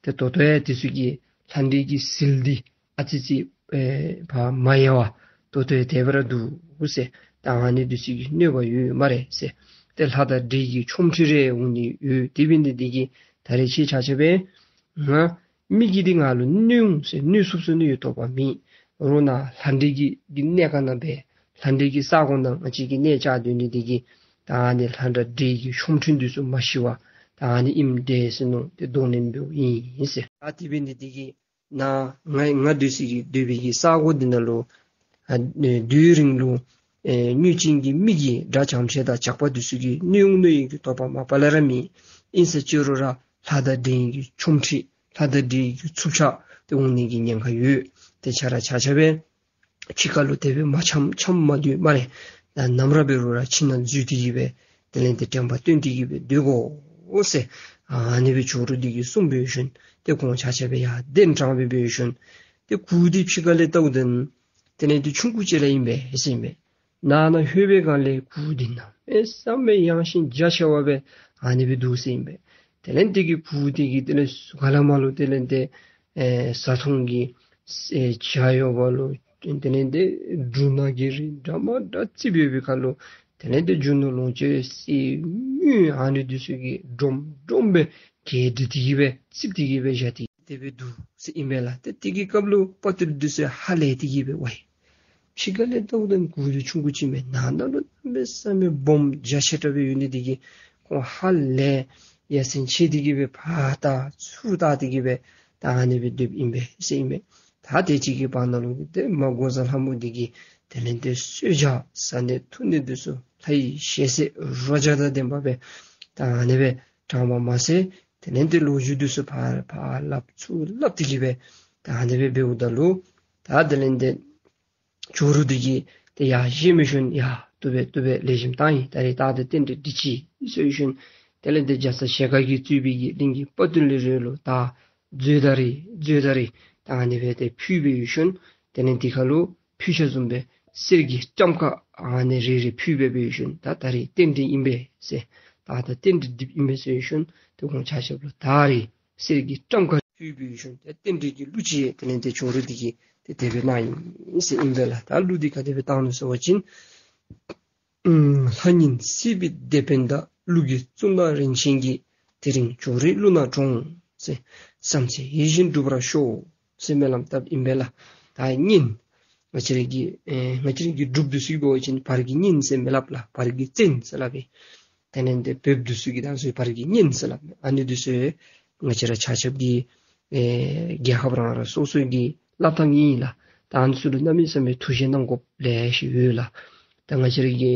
ཏེ་ད་ལྟོ་ཡང་འདི་ཚུ་གི་ལྷ་འདྲེ་གི་ཟིལ་འདི་ཨ་ཙི་ཙི་ཨེ་ཕར་མ་ཡལ་བར་ད་ལྟོ་ཡང་དེ་སྦེ་ར་འདུག་ཟེར། ད་ཨ་ནི་འདི་ཚུ་གིས་གནོད་པ་ཡོད་སྨ་རེ་ཟེར། ཏེ་ལྷ་དང་འདྲེ་གི་ཆོ་འཕྲུལ་རེ་འོང་ནི་ཡོད། དེ་འབད་ནི་འདི་གིས་ད་རེས་ཁྱེད་ཆ་ཁྱབ་སྦེ་ང་མི་གིས་འདི་ང་ལུ་གནོད་འོང་ཟེར་གནོད་ཚུགས་ཚུགས་ནི་ཡོད་དོ་བ་མེད། རོགས་ནཱ་ལྷ་འདྲེ་གི་གི་གནས་ཁང་ནང་སྦེ་ལྷ་འདྲེ་གི་ས་གོ་ནང་ང་བཅས་ཀྱིས་གནས་བཅགས་སྡོད་ནི་འདི་གིས་ད་ཨ་ནི་ལྷ་དང་འདྲེ་གི་ཆོ་འཕྲུལ་འདི་ཚུ་མ་ཤེས་པར་ད་ཨ་ནི་ཨིནམ་འདྲས་ཟེར་མནོ་སྟེ་གདོང་ལེན་འབདཝ་ཨིན་ཟེར། ད་དེ་འབད་ནི་འདི་གིས་ནཱ་ང་ང་སྡོད་སའི་གི་སྡོད་པའི་གི་ས་གོ་འདི་ནང་ལུ་ ཨ་དུས་རིང་ལུ་ཨེ་གནོད་སྦྱིན་གྱི་མི་གི་དགྲ་བྱམས་ཆེ་དང་ཇག་པ་འདི་ཚུ་གིས་གནོད་འོང་གནོད་ཡི་གི་དོགས་པ་མ་པ་ལས་ར་མེད། ཨིན་ས་ཅི་རུང་ར་ལྷ་དང་འདྲེ་གི་ཆོ་འཕྲུལ་ལྷ་དང་འདྲེ་གི་འཚུབ་ཆ་དེ་འོང་ནི་གི་ཉེན་ཁ་ཡོད། དེ་ཆ་ར་ཆ་ཁྱབ་སྦེ་ཕྱི་ཁ་ལུ་དེ་སྦེ་མ་འཆམ་འཆམ་མ་སྡོད་སྨ་རེ། ད་ནམ་ར་འབད་རུང་ར་ཁྱིམ་ནང་འཛུལ་ཏེ་གི་སྦེ་དེ་ལས་དེ་དྲན་པ་བཏོན་ཏེ་གི་སྦེ་སྡོད་དགོ་ཟེར་ཨ་ནི་སྦེ་ཇོ་རུ་འདི་གིས་གསུངས་སྦེ་ཞིནམ་ཏེ་ཁོང་ཆ་ཁྱབ་སྦེ་ཡར་གདན་དྲངས་སྦེ་འབད་ཞིནམ་ཏེ་གུར་འདི་ཕྱི་ཁ་ལས་བལྟཝ་ད་དེ་ལས་དེ་ཆུང་ཀུ་ཅིག་ར་ཨིན་པས་ཟེར་ཨིན་པས། ནང་ན་ལྷོད་པའི་སྒང་ལས་གུར་འདི་གནམ་མེད་ས་མེད་ཡངས་ཤིང་རྒྱ་ཆེ་བ་སྦེ་ཨ་ནི་སྦེ་འདུག་ཟེར་ཨིན་པས། དེ་ལས་དེ་གི་གུར་དེ་གི་དེ་ལས་ག་ལ་མ་ལུ་དེ་ལས་དེ་ཨེ་བཟའ་འཐུང་གི་ཨེ་ཇ་ཡོད་པ་ལུ་དེ་ལས་དེ་འབྲུ་སྣ་གི་རིགས་འདྲ་མ་འདྲ་བརྩིགས་སྦེ་ཡོད་པའི་ཁར་ལུ་དེ་ལས་དེ་རྒྱུ་ནོར་ལོངས་སྤྱོད་གསེར་དངུལ་ཨ་ནི་འདི་ཚུ་གིས་སྒྲོམ་སྒྲོམ་སྦེ་གྱལ་སྒྲིག་སྟེ་གི་སྦེ་བརྩིགས་ཏེ་གི་སྦེ་བཞག་སྟེ་དེ་སྦེ་འདུག་ཟེར་ཨིན་པས་ལགས། ཏེ་དེ་གི་སྐབས་ལུ་དཔའ་བརྟུལ་འདི་ཚུ་ཧ་ལས་ཏེ་གི་སྦེ་ཝའི་ཕྱི་ཁ་ལས་བལྟཝ་ད་གུར་འདི་ཆུང་ཀུ་ཅིག་མས། ནང་ན་ལུ་གནམ་མེད་ས་མེད་སྦོམ་རྒྱ་ཆེ་དྲགས་སྦེ་ཡོད་ནི་དེ་གིས་ཁོང་ཧ་ལས་ཡ་མཚན་ཆེ་སྟེ་གི་སྦེ་ཕར་ལྟ་ཚུར་ལྟ་སྟེ་གི་སྦེ་ད་ཨ་ནི་སྦེ་སྡོདཔ་ཨིན་པས་ཟེར་ཨིན་པས། ད་དེ་ཅིག་གི་བར་ན་ལུ་གི་དེ་མ་འགོག་བཟའ་ལྷ་མོ་འདི་གིས་དེ་ལས་དེ་གསོལ་ཇ་བཟའ་ནི་འཐུང་ནི་འདི་ཚུ་ལྷ་ཡི་ཞལ་ཟས་རོ་བརྒྱ་དང་ལྡན་པ་སྦེ་ད་ཨ་ནི་སྦེ་དྲངམ་མ་ཚད་དེ་ལས་དེ་ལོ་རྒྱུས་འདི་ཚུ་ཕར་ཕར་སླབ་ཚུར་སླབ་སྟེ་གི་སྦེ་ད་ཨ་ནི་སྦེ་འབདཝ་ད་ལུ་ད་དེ་ལས་དེ་ཇོ་རུ་འདི་གིས་དེ་ཡར་བཞེངས་སྦེ་ཞིནམ་ཡ་བཏུབ་པས་བཏུབ་པས་ལེགས་ཤོམ་བཏང་ཡི། ད་རེས་ད་དེ་རྟེན་འབྲེལ་འགྲིག་ཅི་ཟེར་ཞིནམ་དེ་ལས་དེ་རྒྱ་ཚ་ཞལ་དཀར་གྱིས་གཙོས་པའི་གི་གླིང་གི་དཔའ་བརྟུལ་ལས་རོགས་ལུ་ད་མཛོད་དང་རི་མཛོད་དང་རི་ད་ཨ་ནི་སྦེ་དེ་ཕུལ་སྦེ་ཞིནམ་དེ་ལས་དེ་ཁར་ལུ་ཕུལ་ཆ་བཟུམ་སྦེ་གསེར་གྱི་ཊམ་ཀ་ཨ་ནི་རེ་རེ་ཕུལ་སྦེ་འབད་ཞིནམ་ད་ད་རེས་རྟེན་འབྲེལ་ཨིན་པས་ཟེར་ད་ད་རྟེན་འབྲེལ་འགྲིགཔ་ཨིན་པས་ཟེར་ཞིནམ་དེ་ཁོང་ཆ་ཁྱབ་ལུ་ད་རེས་གསེར་གྱི་ཊམ་ཀ་ཕུལ་སྦེ་ཞིནམ་ཏེ་རྟེན་འབྲེལ་གྱི་གླུ་ཅིག་དེ་ལས་དེ་ཇོ་རུ་འདི་གིས་དེ་དེ་སྦེ་གནང་ཡི་ཟེར་ཨིན་པས་ལགས། ད་གླུ་འདི་ག་དེ་སྦེ་བཏང་ནུག་ཟེར་བ་ཅིན། ཨུམ། ལྷ་ཉིད་སྲིད་པའི་སྡེ་དཔོན་དག། ཀླུ་གི་གཙུག་ན་རིན་ཆེན་གྱི། དེ་རིང་ཇོ་རུའི་ཀླུ་ནང་འཁྲུངས། ཟེར། བསམ་ཚད་ཡིད་བཞིན་འགྲུབ་པར་ཤོག། ཟེར་སྨོན་ལམ་བཏབ་ཨིན་པས་ལགས། ད་གཉན། ང་བཅས་ར་གི་ཨེ་ང་བཅས་ར་གི་འབྲུགཔ་འདི་ཚུ་གིས་འབད་བ་ཅིན་བར་གྱི་གཉན་ཟེར་མི་སླབ་ལགས། བར་གྱི་བཙན་ཟེར་སླབ་ཨིན། དེ་ལས་དེ་བོདཔ་འདི་ཚུ་གིས་ད་ཚུ་བར་གྱི་གཉན་ཟེར་སླབ་ཨིན། ཨ་ནི་འདི་ཚུ་ང་བཅས་ར་ཆ་ཁྱབ་ཀྱི་ཨེ་རྒྱལ་ཁབ་རང་རང་སོ་སོ་གི་སླབ་ཐངས་ཨིན་ལགས། ད་ཨ་ནི་ཚུ་ལུ་གནམ་མེད་ས་མེད་ཐུགས་བཞེད་གནང་དགོཔ་ལེ་ཤ་ཡོད་ལགས། ད་ང་བཅས་ར་གི་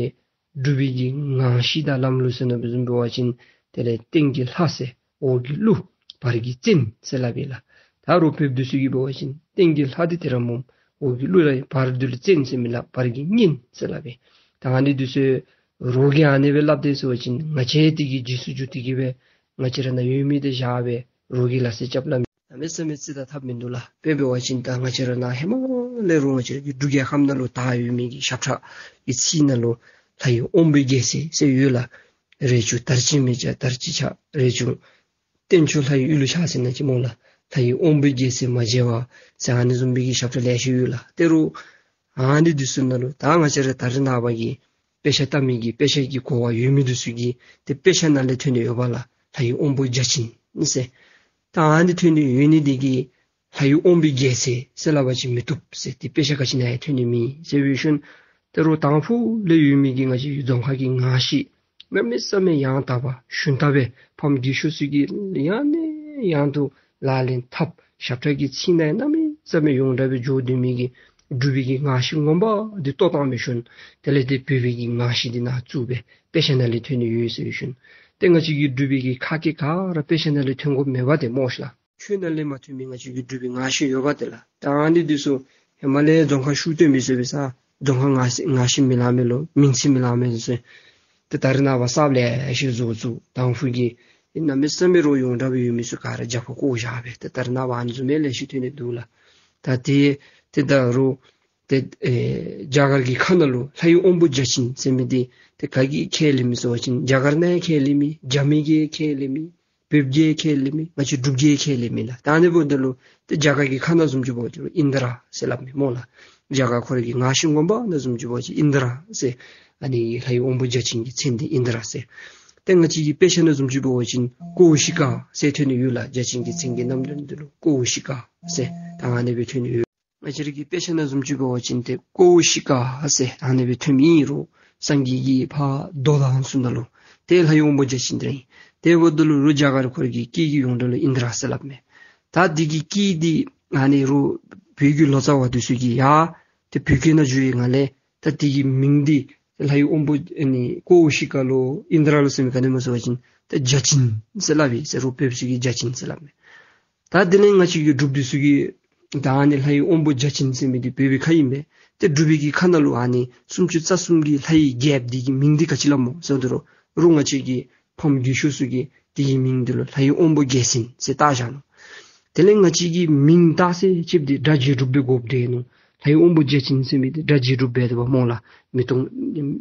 འབྲུག་པའི་གི་ངང་བཞིན་དང་ལམ་ལུགས་ཟེར་ན་བཟུམ་འབད་བ་ཅིན་དེ་ལས་སྟེང་གི་ལྷ་ཟེར་འོག་གི་ཀླུ་བར་གྱི་བཙན་ཟེར་སླབ་ཨིན་ལགས། ད་རོགས་བོདཔ་འདི་ཚུ་གིས་འབད་བ་ཅིན་སྟེང་གི་ལྷ་འདི་དེ་ར་སྨོ། འོག་གི་ཀླུ་ར་བར་འདི་ལུ་བཙན་ཟེར་མི་སླབ། བར་གྱི་གཉན་ཟེར་སླབ་ཨིན། ད་ཨ་ནི་འདི་ཚུ་རོགས་ཀྱིས་ཨ་ནི་སྦེ་སླབ་དེས་ཟེར་བ་ཅིན་ང་བཅས་འདི་གིས་རྗེས་སུ་འཇུག་སྟེ་གི་སྦེ་ང་བཅས་ར་ནང་ཡོད་མི་འདི་བཞག་སྦེ་རོགས་ཀྱི་ལག་ཟེར་རྐྱབ་སླབ་མི་གནམ་མེད་ས་མེད་རྩིས་དང་ཐབས་མིན་འདུག་ལགས། དཔེ་འབད་བ་ཅིན་ད་ང་བཅས་ར་ནང་ཧེ་མ་ལས་རོགས་ང་བཅས་ར་གི་འབྲུག་རྒྱལ་ཁབ་ནང་ལུ་དར་ཡོད་མི་གི་ཞབས་ཁྲ་གི་ཚིག་ནང་ལུ་ལྷ་ཡི་དབང་པོའི་རྒྱལ་མཚན་ཟེར་ཡོད་ལགས། རས་ཆུང་དར་ཅིག་མི་བྱ་དར་ཅིག་ཆགས། རས་ཆུང་སྟེང་ཕྱོགས་ལྷ་ཡི་ཡུལ་ལུ་ཆགས་ཟེར་ན་ཅིག་སྨོ་ལགས། ལྷ་ཡི་དབང་པོའི་རྒྱལ་མཚན་མ་བརྗེད་པ་ཟེར་ཨ་ནི་བཟུམ་མའི་གི་ཞབས་ཁྲ་ལེ་ཤ་ཡོད་ལགས། ཏེ་རོགས་ཨ་ནི་འདི་ཚུ་ནང་ལུ་ད་ང་བཅས་ར་ད་རེས་ནངས་པ་གི་དཔེ་ཆ་ལྟ་མི་གི་དཔེ་ཆ་གི་གོ་བ་ཡོད་མི་འདི་ཚུ་གིས་ཏེ་དཔེ་ཆ་ནང་ལས་ཐོན་ནི་ཡོདཔ་ལགས། ལྷ་ཡི་དབང་པོ་བརྒྱ་བྱིན་ཟེར། ད་ཨ་ནི་ཐོན་ནི་ཡོད་ནི་འདི་གིས་ལྷ་ཡི་དབང་པོའི་རྒྱལ་མཚན་ཟེར་སླབ་པ་ཅིན་མི་བཏུབ་ཟེར། ཏེ་དཔེ་ཆ་ག་ཅི་ནང་ཡང་ཐོན་ནི་མེད་ཟེར་བའི་ཤུལ་ཏེ་རོགས་དང་ཕུ་ལས་ཡོད་མི་གི་ང་བཅས་རྫོང་ཁག་གི་ངག་བཞེས་གནམ་མེད་ས་མེད་ཡང་དག་པ་ཞུན་དག་སྦེ་ཕམ་རྒས་ཤོས་ཚུ་གིས་ཡང་ནས་ཡང་དུ་ལག་ལེན་འཐབ། ཞབས་ཁྲ་གི་ཚིག་ནང་ཡང་གནམ་མེད་ས་མེད་ཡོངས་གྲགས་སྦེ་འགྱོ་སྡོད་མི་གི་འབྲུག་པའི་གི་ངག་བཞེས་ངོ་མ་འདི་བཏོག་བཏང་བའི་ཤུལ་དེ་ལས་དེ་བོད་པའི་གི་ངག་བཞེས་འདི་ནང་བཙུགས་སྦེ་དཔེ་ཆ་ནང་ལས་ཐོན་ནི་ཡོད་ཟེར་བའི་ཤུལ་ཏེ་ང་བཅས་ཀྱི་འབྲུག་པའི་གི་ཁ་སྐད་ག་ར་དཔེ་ཆ་ནང་ལས་ཐོན་དགོཔ་མེད་པ་དེ་སྨོ་ཤ་ལགས། ཆོས་ནང་ལས་མ་ཐོན་མི་ང་བཅས་ཀྱི་འབྲུག་པའི་ངག་བཞེས་ཡོདཔ་དེ་ལགས། ད་ཨ་ནི་འདི་ཚུ་ཧེ་མ་ལས་རྫོང་ཁ་ཤུགས་བཏོན་མི་ཚུ་སྦེ་ས་རྫོང་ཁ་ངག་ངག་བཞེས་མི་ལང་མི་ལུ་མིང་ཚིག་མི་ལང་མི་ལུ་ཟེར་ཏེ་ད་རེས་ནངས་པ་གསརཔ་ལས་ཤེས་བཟོ་བཟོ་དང་ཕུ་གི་གནམ་མེད་ས་མེད་རོགས་ཡོངས་གྲགས་སྦེ་ཡོད་མི་ཚུ་ག་ར་རྒྱབ་ཁར་བཀོ་བཞག་སྦེ་ཏེ་ད་རེས་ནངས་པ་ཨ་ནི་བཟུམ་མའི་ལེ་ཤ་ཐོན་ནི་འདུག་ལགས། ད་དེ་ཏེ་ད་རོགས་ཏེ་ཨེ་རྒྱ་གར་གྱི་ཁ་ནང་ལུ་ལྷ་ཡི་དབང་པོ་བརྒྱ་བྱིན་ཟེར་མི་འདི་ཏེ་ག་གིས་ཁས་ལེན་མི་ཟེར་བ་ཅིན་རྒྱ་གར་ནང་ཡང་ཁས་ལེན་མི། རྒྱ་མི་གིས་ཁས་ལེན་མི། བོདཔ་གིས་ཁས་ལེན་མི། ང་བཅས་འབྲུགཔ་གིས་ཁས་ལེན་མི་ལགས། ད་ཨ་ནི་འབདཝ་ད་ལུ་ཏེ་རྒྱ་གར་གྱི་ཁ་ནང་བཟུམ་ཅིག་འབད་བ་ཅིན་ཨིནྡྲ་ཟེར་སླབ་མི་སྨོ་ལགས། རྒྱ་གར་ཁོ་ར་གི་ངག་བཞེས་ངོ་མ་ནང་བཟུམ་ཅིག་འབད་བ་ཅིན་ཨིནྡྲ་ཟེར། ཨ་ནི་ལྷ་ཡི་དབང་པོ་བརྒྱ་བྱིན་གྱི་མཚན་འདི་ཨིནྡྲ་ཟེར། ཏེ་ང་བཅས་ཀྱི་དཔེ་ཆ་ནང་བཟུམ་ཅིག་འབད་བ་ཅིན་ཀོའུ་ཤི་ཀ་ཟེར་ཐོན་ནི་ཡོད་ལགས། བརྒྱ་བྱིན་གྱི་མཚན་གྱི་རྣམ་གྲངས་འདི་ལུ་ཀོའུ་ཤི་ཀ་ཟེར་ད་ཨ་ནི་སྦེ་ཐོན་ནི་ཡོད། ང་བཅས་ར་གི་དཔེ་ཆ་ནང་བཟུམ་ཅིག་འབད་བ་ཅིན་ཏེ་ཀོའུ་ཤི་ཀ་ཟེར་ཨ་ནི་སྦེ་ཐོན་མི་ཨིན་རུང་སངས་རྒྱས་ཀྱི་ཕར་མདོ་དང་ཚུ་ནང་ལུ་ཏེ་ལྷ་ཡི་དབང་པོ་བརྒྱ་བྱིན་འདི་ར་ཨིན། དེ་འབདཝ་ད་ལུ་རོགས་རྒྱ་གར་ཁོ་ར་གི་སྐད་ཀྱི་ཡོངས་གྲགས་ལུ་ཨིནྡྲ་ཟེར་སླབ་མས། ད་འདི་གི་སྐད་འདི་ཨ་ནི་རོགས་བོད་ཀྱི་ལོ་ཙཱ་བ་འདི་ཚུ་གིས་ཡ་ ཏེ་བོད་སྐད་ནང་བསྒྱུར་བའི་སྒང་ལས་ད་དེ་གི་མིང་འདི་ལྷའི་དབང་པོ་ཨ་ནི་ཀོའུ་ཤི་ཀ་ལོ་ཨིནྡྲ་ལོ་ཟེར་མི་ག་ནི་སྨོ་ཟེར་བ་ཅིན་ད་བརྒྱ་བྱིན་ཟེར་སླབ་ཨིན་ཟེར། རོགས་བོད་ཚུ་གིས་བརྒྱ་བྱིན་ཟེར་སླབ་མས། ད་དེ་ལས་ང་བཅས་ཀྱི་འབྲུགཔ་འདི་ཚུ་གིས་ད་ཨ་ནི་ལྷའི་དབང་པོ་བརྒྱ་བྱིན་ཟེར་མི་འདི་བོད་པའི་ཁ་ཨིན་པས། ཏེ་འབྲུག་པའི་གི་ཁ་ནང་ལུ་ཨ་ནི་སུམ་ཅུ་རྩ་གསུམ་གྱི་ལྷའི་རྒྱལཔོ་འདི་གི་མིང་འདི་ག་ཅི་སླབ་སྨོ་ཟེར་དོ་རུང་རོགས་ང་བཅས་ཀྱི་ཕམ་རྒས་ཤོས་ཚུ་གིས་དེ་གི་མིང་འདི་ལུ་ལྷའི་དབང་པོ་རྒྱལ་མཚན་ཟེར་བཏགས་བཞག་ནུག། དེ་ལས་ང་བཅས་ཀྱི་མིང་བཏགས་ས་ཅིག་འདི་སྒྲ་བྱི་རུ་པའི་དགོཔ་འདི་ནུག། ལྷའི་དབང་པོ་བརྒྱ་བྱིན་ཟེར་མི་འདི་སྒྲ་བྱི་རུ་པ་འབད་དོ་བ་སྨོ་ལགས། མིག་ཏོ་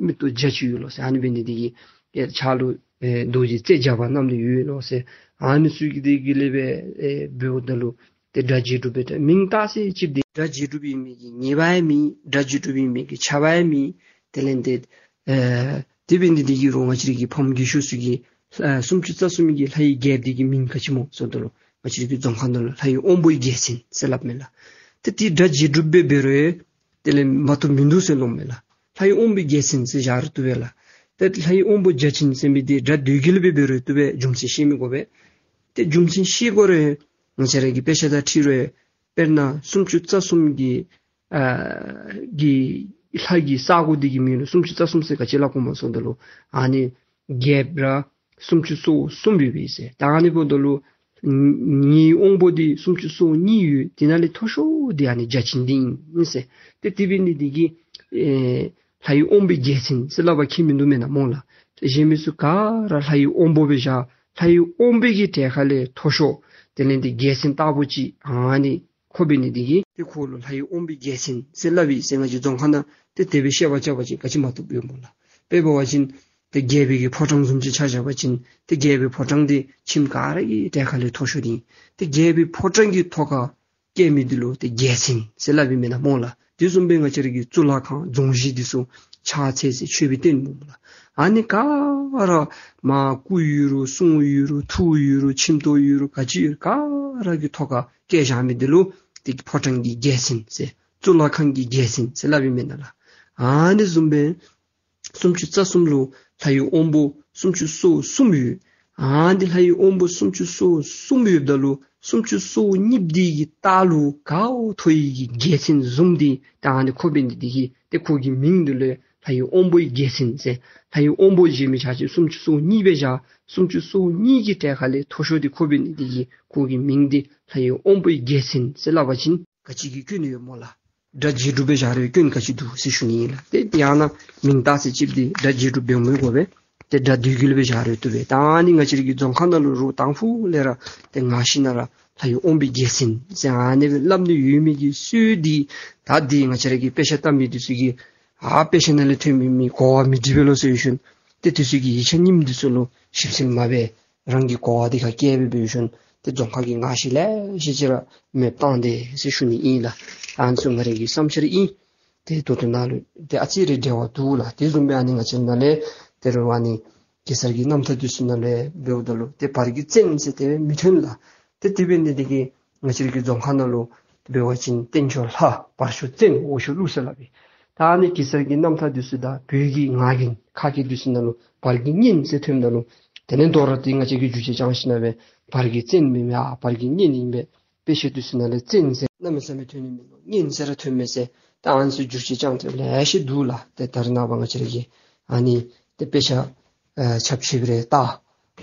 མིག་ཏོ་བརྒྱ་ཅིག་ཡོད་ལོ་ཟེར། ཨ་ནི་འབད་ནི་འདི་གིས་ཨེ་ཕྱག་ལུ་ཨེ་རྡོ་རྗེ་རྩེ་བརྒྱ་པ་བསྣམས་ཏེ་ཡོད་ལོ་ཟེར། ཨ་ནི་ཚུ་གི་དེ་གི་ལས་སྦེ་ཨེ་འབདཝ་ད་ལུ་ཏེ་སྒྲ་བྱི་རུ་པ་ད་མིང་བཏགས་ས་ཅིག་འདི་སྒྲ་བྱི་རུ་པ་ཨིན་མི་གི་ཉེས་པ་ཡང་མེད། སྒྲ་བྱི་རུ་པ་ཨིན་མི་གི་ཆགས་པ་ཡང་མེད། དེ་ལས་ཏེ་ཨེ་དེ་འབད་ནི་འདི་གིས་རོགས་ང་བཅས་རའི་གི་ཕམ་རྒས་ཤོས་ཚུ་གིས་ཨེ་སུམ་ཅུ་རྩ་གསུམ་གྱི་ལྷའི་རྒྱལཔོ་འདི་གི་མིང་ག་ཅི་སྨོ་ཟེར་དོ་རུང་ང་བཅས་རའི་གི་རྫོང་ཁ་ནང་ལུ་ལྷའི་དབང་པོའི་རྒྱལ་མཚན་ཟེར་སླབ་མས་ལགས། ཏེ་དེ་སྒྲ་བྱི་རུ་པ་འབད་རུང་དེ་ལས་མ་བཏུབ་མིན་འདུག་ཟེར་ལོང་མས་ལགས། ལྷའི་དབང་པོའི་རྒྱལ་མཚན་ཟེར་བཞག་རུང་བཏུབ་པས་ལགས། ཏེ་ལྷའི་དབང་པོ་བརྒྱ་བྱིན་ཟེར་མི་འདི་སྒྲ་སྡུད་དགོ་ལས་འབད་རུང་བཏུབ་པས། རྒྱུ་མཚན་ཤེས་མི་དགོ་པས། ཏེ་རྒྱུ་མཚན་ཤེས་དགོ་རུང་ང་བཅས་ར་གི་དཔེ་ཆ་དང་འཁྲིལ་རུང་དཔེར་ན་སུམ་ཅུ་རྩ་གསུམ་གྱི་ཨ་གི་ལྷ་གི་ས་གོ་འདི་གི་མིང་ལུ་སུམ་ཅུ་རྩ་གསུམ་ཟེར་ག་ཅི་སླབ་དགོ་སྨོ་ཟེར་དོ་རུང་ཨ་ནི་རྒྱལཔོ་ར་སུམ་ཅུ་སོ་གསུམ་ཡོད་པས་ཟེར། ད་ཨ་ནི་འབདཝ་ད་ལུ་ངེའི་དབང་པོ་འདི་སུམ་ཅུ་སོ་གཉིས་ཡོད། དེ་ནང་ལས་མཐོ་ཤོས་འདི་ཨ་ནི་བརྒྱ་བྱིན་འདི་ཨིན་ཟེར། ཏེ་དེ་འབད་ནི་འདི་གིས་ཨེ་ལྷའི་དབང་པོའི་རྒྱལ་མཚན་ཟེར་སླབ་པ་ཁྱད་མིན་འདུག་མེན་ན་སྨོ་ལགས། ཏེ་གཞན་མི་ཚུ་ག་ར་ལྷའི་དབང་པོ་སྦེ་བཞག། ལྷའི་དབང་པོ་གི་གྲས་ཁ་ལས་མཐོ་ཤོས་དེ་ལས་འདི་རྒྱལ་མཚན་ལྟ་བུ་ཅིག་ཨ་ནི་ཁོ་འབད་ནི་འདི་གིས་ཏེ་ཁོ་ལུ་ལྷའི་དབང་པོའི་རྒྱལ་མཚན་ཟེར་སླབ་ཨིན་ཟེར་ང་བཅས་རྫོང་ཁ་ནང་ཏེ་དེ་སྦེ་བཤད་པ་རྐྱབ་པ་ཅིན་ག་ཅི་མ་བཏུབ་ཡོད་སྨོ་ལགས། དཔེ་འབད་བ་ཅིན་ཏེ་རྒྱལ་པོའི་གི་ཕོ་བྲང་བཟུམ་ཅིག་ཆ་བཞག་པ་ཅིན་ཏེ་རྒྱལ་པོའི་ཕོ་བྲང་འདི་ཁྱིམ་ག་ར་གི་གྲས་ཁ་ལས་མཐོ་ཤོས་འདི་ཨིན། ཏེ་རྒྱལ་པོའི་ཕོ་བྲང་གི་ཐོག་ཁར་བཀལ་མི་འདི་ལུ་ཏེ་རྒྱལ་མཚན་ཟེར་སླབ་ཨིན་མེན་ན་སྨོ་ལགས། དེ་བཟུམ་སྦེ་ང་བཅས་ར་གི་གཙུག་ལག་ཁང་རྫོང་གཞི་འདི་ཚུ་ཕྱག་འཚལ་ས་མཆོད་པའི་རྟེན་སྨོ་ལགས། ཨ་ནི་ག་ར་མར་སྐུ་ཡོད་རུང་གསུང་ཡོད་རུང་ཐུགས་ཡོད་རུང་ཁྱིམ་ཐོག་ཡོད་རུང་ག་ཅི་ཡོད་ག་ར་གི་ཐོག་ཁར་བཀལ་བཞག་མི་འདི་ལུ་ཏེ་ཕོ་བྲང་གི་རྒྱལ་མཚན་ཟེར་གཙུག་ལག་ཁང་གི་རྒྱལ་མཚན་ཟེར་སླབ་ཨིན་མེན་ན་ལགས། ཨ་ནི་བཟུམ་སྦེ་སུམ་ཅུ་རྩ་གསུམ་ལུ་ལྷའི་དབང་པོ་སུམ་ཅུ་སོ་གསུམ་ཡོད། ཨ་ནི་ལྷའི་དབང་པོ་སུམ་ཅུ་སོ་གསུམ་ཡོདཔ་ད་ལུ་སུམ་ཅུ་སོ་གཉིས་འདི་གི་ལྟག་ལུ་ག་འོ་མཐོ་ཡི་གི་རྒྱལ་མཚན་བཟུམ་འདི་ད་ཨ་ནི་ཁོ་འབད་ནི་འདི་གིས་ཏེ་ཁོ་གི་མིང་འདི་ལུ་ལྷའི་དབང་པོའི་རྒྱལ་མཚན་ཟེར། ལྷའི་དབང་པོ་ཟེར་མི་ཆ་ཁྱབ་སུམ་ཅུ་སོ་གཉིས་སྦེ་བཞག། སུམ་ཅུ་སོ་གཉིས་ཀྱི་གྲས་ཁ་ལས་མཐོ་ཤོས་འདི་ཁོ་འབད་ནི་འདི་གིས་ཁོ་གི་མིང་འདི་ལྷའི་དབང་པོའི་རྒྱལ་མཚན་ཟེར་སླབ་པ་ཅིན་ག་ཅི་གི་སྐྱོན་ཡོད་སྨོ་ལགས། སྒྲ་བྱི་རུ་པ་སྦེ་བཞག་རུང་སྐྱོན་ག་ཅི་འདུག་ཟེར་ཞུ་ནི་ཨིན་ལགས། ཏེ་ཡང་ན་མིང་བཏགས་ས་ཅིག་འདི་སྒྲ་བྱི་རུ་པ་འབད་མི་དགོ་པས། ཏེ་སྒྲ་སྡུད་དགོ་ལས་སྦེ་བཞག་རུང་བཏུབ་པས། ད་ཨ་ནི་ང་བཅས་ར་གི་རྫོང་ཁ་ནང་ལུ་རོགས་དང་ཕུ་ལས་ར་ཏེ་ང་ཤི་ན་ར་ལྷའི་དབང་པོའི་རྒྱལ་མཚན་ཟེར་ཨ་ནི་སྦེ་སླབ་ནི་ཡོད་མི་གི་སྲོལ་འདི་ད་འདི་ང་བཅས་ར་གི་དཔེ་ཆ་ལྟ་མི་འདི་ཚུ་གིས་ཨ་དཔེ་ཆ་ནང་ལས་ཐོན་མི་མི་གོ་བ་མི་འགྲིག་པས་ལོ་ཟེར་ཞུ་ནི། ཏེ་འདི་ཚུ་གི་ཡིག་ཆ་རྙིངམ་འདི་ཚུ་ལུ་ཞིབ་འཚོལ་མ་འབད་རང་གི་གོ་བ་འདི་ཁར་བཀལ་སྦེ་འབད་ཞིནམ་ཏེ་རྫོང་ཁ་གི་ང་ཤི་ལེ་ཤ་ཅིག་ར་མེདཔ་བཏང་སྟེ་ཟེར་ཞུ་ནི་ཨིན་ལགས། ཨ་ནི་ཚུ་ང་རའི་གི་བསམ་འཆར་ཨིན། ཏེ་ད་ལྟོ་ནཱ་ལུ་ཏེ་ཨ་ཙི་རེ་འབྲེལ་བ་འདུག་ལགས། དེ་བཟུམ་སྦེ་ཨ་ནི་ང་བཅས་ནཱ་ལས་ཏེ་རུང་ཨ་ནི་གེ་སར་གྱི་རྣམ་ཐར་འདི་ཚུ་ནང་ལས་འབདཝ་ད་ལུ་ཏེ་བར་གྱི་བཙན་ཟེར་དེ་སྦེ་མི་ཐོན་ལགས། ཏེ་དེ་འབད་ནི་འདི་གིས་ང་བཅས་རའི་གི་རྫོང་ཁ་ནང་ལུ་འབད་བ་ཅིན་སྟེང་ཕྱོགས་ལྷ་བར་ཕྱོགས་བཙན་འོག་ཕྱོགས་ཀླུ་ཟེར་སླབ་ཨིན། ད་ཨ་ནི་གེ་སར་གྱི་རྣམ་ཐར་འདི་ཚུ་དང་བོད་ཀྱི་ངག་རྒྱུན་ཁ་སྐད་འདི་ཚུ་ནང་ལུ་བར་གྱི་གཉན་ཟེར་ཐོནམ་ད་ལུ་དེ་ལས་དོ་རུང་ཏེ་ང་བཅས་ཀྱིས་འགྱུར་བཅོས་བཏང་ཞིནམ་ལས་བར་གྱི་བཙན་མེན་མས་ཨ་བར་གྱི་གཉན་ཨིན་པས། དཔེ་ཆ་འདི་ཚུ་ནང་ལས་བཙན་ཟེར་གནམ་མེད་ས་མེད་ཐོན་ནི་མིན་ནུག། གཉན་ཟེར་ར་ཐོནམ་མས་ཟེར། ད་ཨ་ནི་ཚུ་འགྱུར་བཅོས་བཏང་སྟེ་ལེ་ཤ་འདུག་ལགས། ཏེ་ད་རེས་ནངས་པ་ང་བཅས་ར་གིས་ཨ་ནི་ཏེ་དཔེ་ཆ་ཨ་ཁྱབ་ཆེ་སྦེ་ར་བལྟ།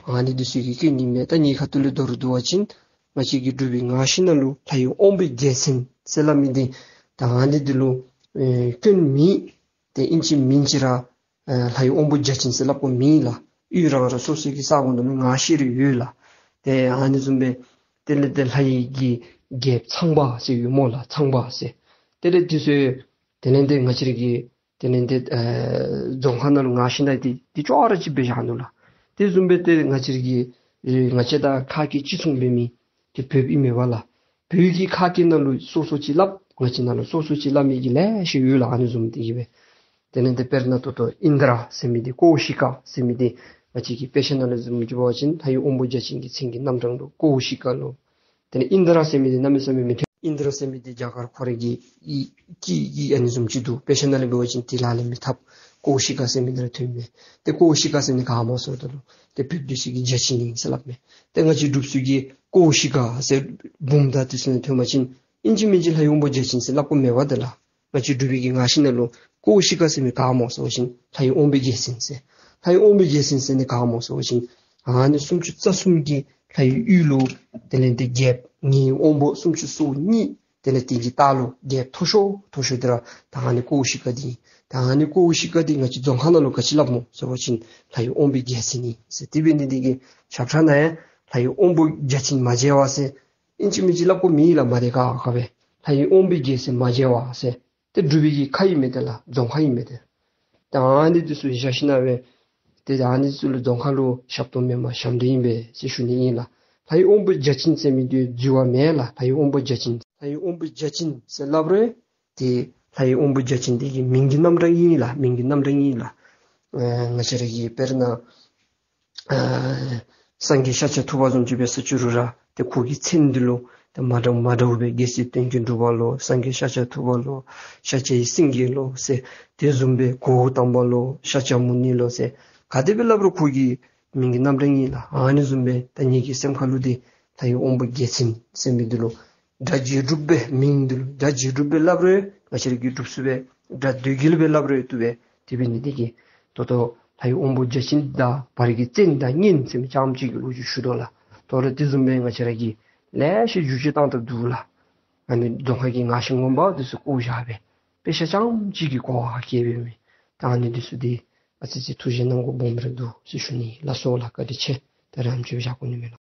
ཨ་ནི་འདི་ཚུ་གི་སྐྱོན་ཨིན་མས། ད་ངེའི་ཁ་ཐུག་ལས་དོ་རུང་བསྡུ་བ་ཅིན་ང་བཅས་ཀྱི་འབྲུག་པའི་ངག་བཞེས་ནང་ལུ་ལྷའི་དབང་པོའི་རྒྱལ་མཚན་ཟེར་སླབ་མི་འདི་ད་ཨ་ནི་འདི་ལུ་ཨེ་སྐྱོན་མེད། ཏེ་ཨིན་ཅི་མིན་ཅི་ར་ཨེ་ལྷའི་དབང་པོ་བརྒྱ་བྱིན་ཟེར་སླབ་དགོཔ་མེད་ལགས། ཡུལ་རང་རང་སོ་སོའི་གི་ས་གོ་ནང་ལུ་ངག་བཞེས་རེ་ཡོད་ལགས། ཏེ་ཨ་ནི་བཟུམ་སྦེ་དེ་ལས་ཏེ་ལྷ་ཡི་གི་རྒྱལཔོ་ཚངས་པ་ཟེར་ཡོད་སྨོ་ལགས། ཚངས་པ་ཟེར། དེ་ལས་འདི་ཚུ་དེ་ལས་ཏེ་ང་བཅས་ར་གི་དེ་ལས་ཏེ་ཨེ་རྫོང་ཁ་ནང་ལུ་ངག་བཞེས་ནང་འདི་འདི་ཅོག་ར་ཅིག་སྦེ་བཞག་ནུག་ལགས། དེ་བཟུམ་སྦེ་ཏེ་ང་བཅས་ར་གི་ཨེ་ང་བཅས་དང་ཁ་སྐད་གཅིག་མཚུངས་འབད་མི་ཏེ་བོདཔ་ཨིན་མས་པ་ལགས། བོད་ཀྱི་ཁ་སྐད་ནང་ལུ་སོ་སོ་ཅིག་སླབ། ང་བཅས་ནང་ལུ་སོ་སོ་ཅིག་སླབ་མི་གི་ལེ་ཤ་ཡོད་ལགས། ཨ་ནི་བཟུམ་འདི་གིས་སྦེ། དེ་ལས་ཏེ་དཔེར་ན་ད་ལྟོ་ཨིནྡྲ་ཟེར་མི་འདི་ཀོའུ་ཤི་ཀ་ཟེར་མི་འདི་ང་བཅས་ཀྱི་དཔེ་ཆ་ནང་ལུ་བཟུམ་ཅིག་འབད་བ་ཅིན་ལྷའི་དབང་པོ་བརྒྱ་བྱིན་གྱི་མཚན་གྱི་རྣམ་གྲངས་ལུ་ཀོའུ་ཤི་ཀ་ལོ། དེ་ལས་ཨིནྡྲ་ཟེར་མི་འདི་གནམ་མེད་ས་མེད་མི་ཐོན། ཨིནྡྲ་ཟེར་མི་འདི་རྒྱ་གར་ཁོ་རའི་གི་ཡི་གེ་གི་ཨ་ནི་བཟུམ་ཅིག་འདུག། དཔེ་ཆ་ནང་ལས་འབད་བ་ཅིན་འདི་ལག་ལེན་མི་འཐབ། ཀོའུ་ཤི་ཀ་ཟེར་མི་འདི་ར་ཐོན་མས། ཏེ་ཀོའུ་ཤི་ཀ་ཟེར་ནི་ག་སྨོ་ཟེརཝ་ད་ལུ་ཏེ་བོདཔ་འདི་ཚུ་གིས་བརྒྱ་བྱིན་ཨིན་ཟེར་སླབ་མས། ཏེ་ང་བཅས་འབྲུགཔ་ཚུ་གིས་ཀོའུ་ཤི་ཀ་ཟེར་བུམ་ཐང་འདི་ཚུ་ནང་ཐོན་པ་ཅིན་ཨིན་ཅི་མིན་ཅི་ལྷའི་དབང་པོ་བརྒྱ་བྱིན་ཟེར་སླབ་དགོཔ་མེད་པ་ཏེ་ལགས། ང་བཅས་འབྲུག་པའི་གི་ངག་བཞིན་ནང་ལུ་ཀོའུ་ཤི་ཀ་ཟེར་མི་ག་སྨོ་ཟེར་བ་ཅིན་ལྷ་ཡི་དབང་པོའི་རྒྱལ་མཚན་ཟེར། ལྷ་ཡི་དབང་པོའི་རྒྱལ་མཚན་ཟེར་ནི་ག་སྨོ་ཟེར་བ་ཅིན་ཨ་ནི་སུམ་ཅུ་རྩ་གསུམ་གྱི་ལྷ་ཡི་ཡུལ་ལུ་དེ་ལས་ཏེ་རྒྱལཔོ་ངེའི་དབང་པོ་སུམ་ཅུ་སོ་གཉིས། དེ་ལས་དེ་གི་ལྟག་ལུ་རྒྱལཔོ་མཐོ་ཤོས་མཐོ་ཤོས་འདི་ར་ད་ཨ་ནི་ཀོའུ་ཤི་ཀ་འདི་ཨིན། ད་ཨ་ནི་ཀོའུ་ཤི་ཀ་འདི་ང་བཅས་རྫོང་ཁ་ནང་ལུ་ག་ཅི་སླབ་སྨོ་ཟེར་བ་ཅིན་ལྷ་ཡི་དབང་པོའི་རྒྱལ་མཚན་ཨིན་ཟེར། དེ་འབད་ནི་འདི་གིས་ཞབས་ཁྲ་ནང་ཡང་ལྷ་ཡི་དབང་པོ་བརྒྱ་བྱིན་མ་མཇལ་བ་ཟེར་ཨིན་ཅི་མིན་ཅི་སླབ་དགོཔ་མེད་ལགས། མ་དེ་ཁ་ཁ་སྦེ་ལྷ་ཡི་དབང་པོའི་རྒྱལ་མཚན་མ་མཇལ་བ་ཟེར། ཏེ་འབྲུག་པའི་གི་ཁ་ཨིན་མས་ཏེ་ལགས། རྫོང་ཁ་ཨིན་མས་ཏེ། ད་ཨ་ནི་འདི་ཚུ་བཞག་ཞིན་ན་སྦེ་ཏེ་ཨ་ནི་ཚུ་ལུ་རྫོང་ཁ་ལུ་ཞབས་ཏོག་མེནམ་ཞབས་འདྲེན་ཨིན་པས་ཟེར་ཞུ་ནི་ཨིན་ལགས། ལྷ་ཡི་དབང་པོ་བརྒྱ་བྱིན་ཟེར་མི་འདི་འཛོལ་བ་མེད་ལགས། ལྷ་ཡི་དབང་པོ་བརྒྱ་བྱིན། ལྷ་ཡི་དབང་པོ་བརྒྱ་བྱིན་ཟེར་སླབ་རུང་ཏེ་ལྷ་ཡི་དབང་པོ་བརྒྱ་བྱིན་འདི་གི་མིང་གི་རྣམ་གྲངས་ཨིན་ལགས། མིང་གི་རྣམ་གྲངས་ཨིན་ལགས། ཨེ་ང་བཅས་ར་གི་དཔེར་ན་ཨ་སངས་རྒྱས་ཤཱཀྱ་ཐུབ་པ་བཟུམ་ཅིག་འབད་ས་ཅི་རུང་ར་ཏེ་ཁོ་གི་མཚན་འདི་ལུ་ཏེ་མ་འདྲཝ་མ་འདྲཝ་སྦེ་རྒྱལ་སྲས་དོན་གྱི་འགྲུབ་པ་ལོ། སངས་རྒྱས་ཤཱཀྱ་ཐུབ་པ་ལོ། ཤཱཀྱའི་སེང་གེ་ལོ་ཟེར། དེ་བཟུམ་སྦེ་གོའུ་ཏམ་པ་ལོ། ཤཱཀྱ་མུ་ནི་ལོ་ཟེར་ག་དེ་སྦེ་སླབ་རུང་ཁོ་གི་མིང་གི་རྣམ་གྲངས་ཨིན་ལགས། ཨ་ནི་བཟུམ་སྦེ་ད་ངེ་གི་སེམས་ཁ་ལུ་འདི་ལྷ་ཡི་དབང་པོ་རྒྱལ་མཚན་ཟེར་མི་འདི་ལུ་སྒྲ་རྗེས་གྲུབ་སྦེ་མིང་འདི་ལུ་སྒྲ་རྗེས་གྲུབ་སྦེ་སླབ་རུང་ང་བཅས་ར་གིས་སྒྲུབ་ཚུགས་པས། སྒྲ་དོན་གྱིས་སྦེ་སླབ་རུང་བཏུབ་པས། དེ་འབད་ནི་འདི་གིས་ད་ལྟོ་ལྷ་ཡི་དབང་པོ་བརྒྱ་བྱིན་དང་བར་གྱི་མཚན་དང་གཉེན་ཟེར་མི་རྐྱངམ་གཅིག་གི་ལོ་རྒྱུས་ཞུ་དོ་ལགས། དོ་རུང་དེ་བཟུམ་སྦེ་ང་བཅས་ར་གིས་ལེ་ཤ་བསྒྱུར་བཅོས་བཏང་དོ་འདུག་ལགས། ཨ་ནི་རྫོང་ཁ་གི་ངག་བཞིན་ངོ་མ་འདི་ཚུ་བཀོ་བཞག་སྦེ་དཔེ་ཆ་རྐྱངམ་གཅིག་གིས་གོ་བ་བསྐྱལ་བའི་མི་ད་ཨ་ནི་འདི་ཚུ་འདི་ཨ་ཙི་ཙི་ཐུགས་བཞེད་གནང་དགོཔ་སྦོམ་ར་འདུག་ཟེར་ཞུ་ནི། ལགས་སོ་ལགས། བཀའ་དྲིན་ཆེ། ད་རེས་ཨ་ནེམ་ཅིག་བཞག་དགོ་ནི་མས་ལགས།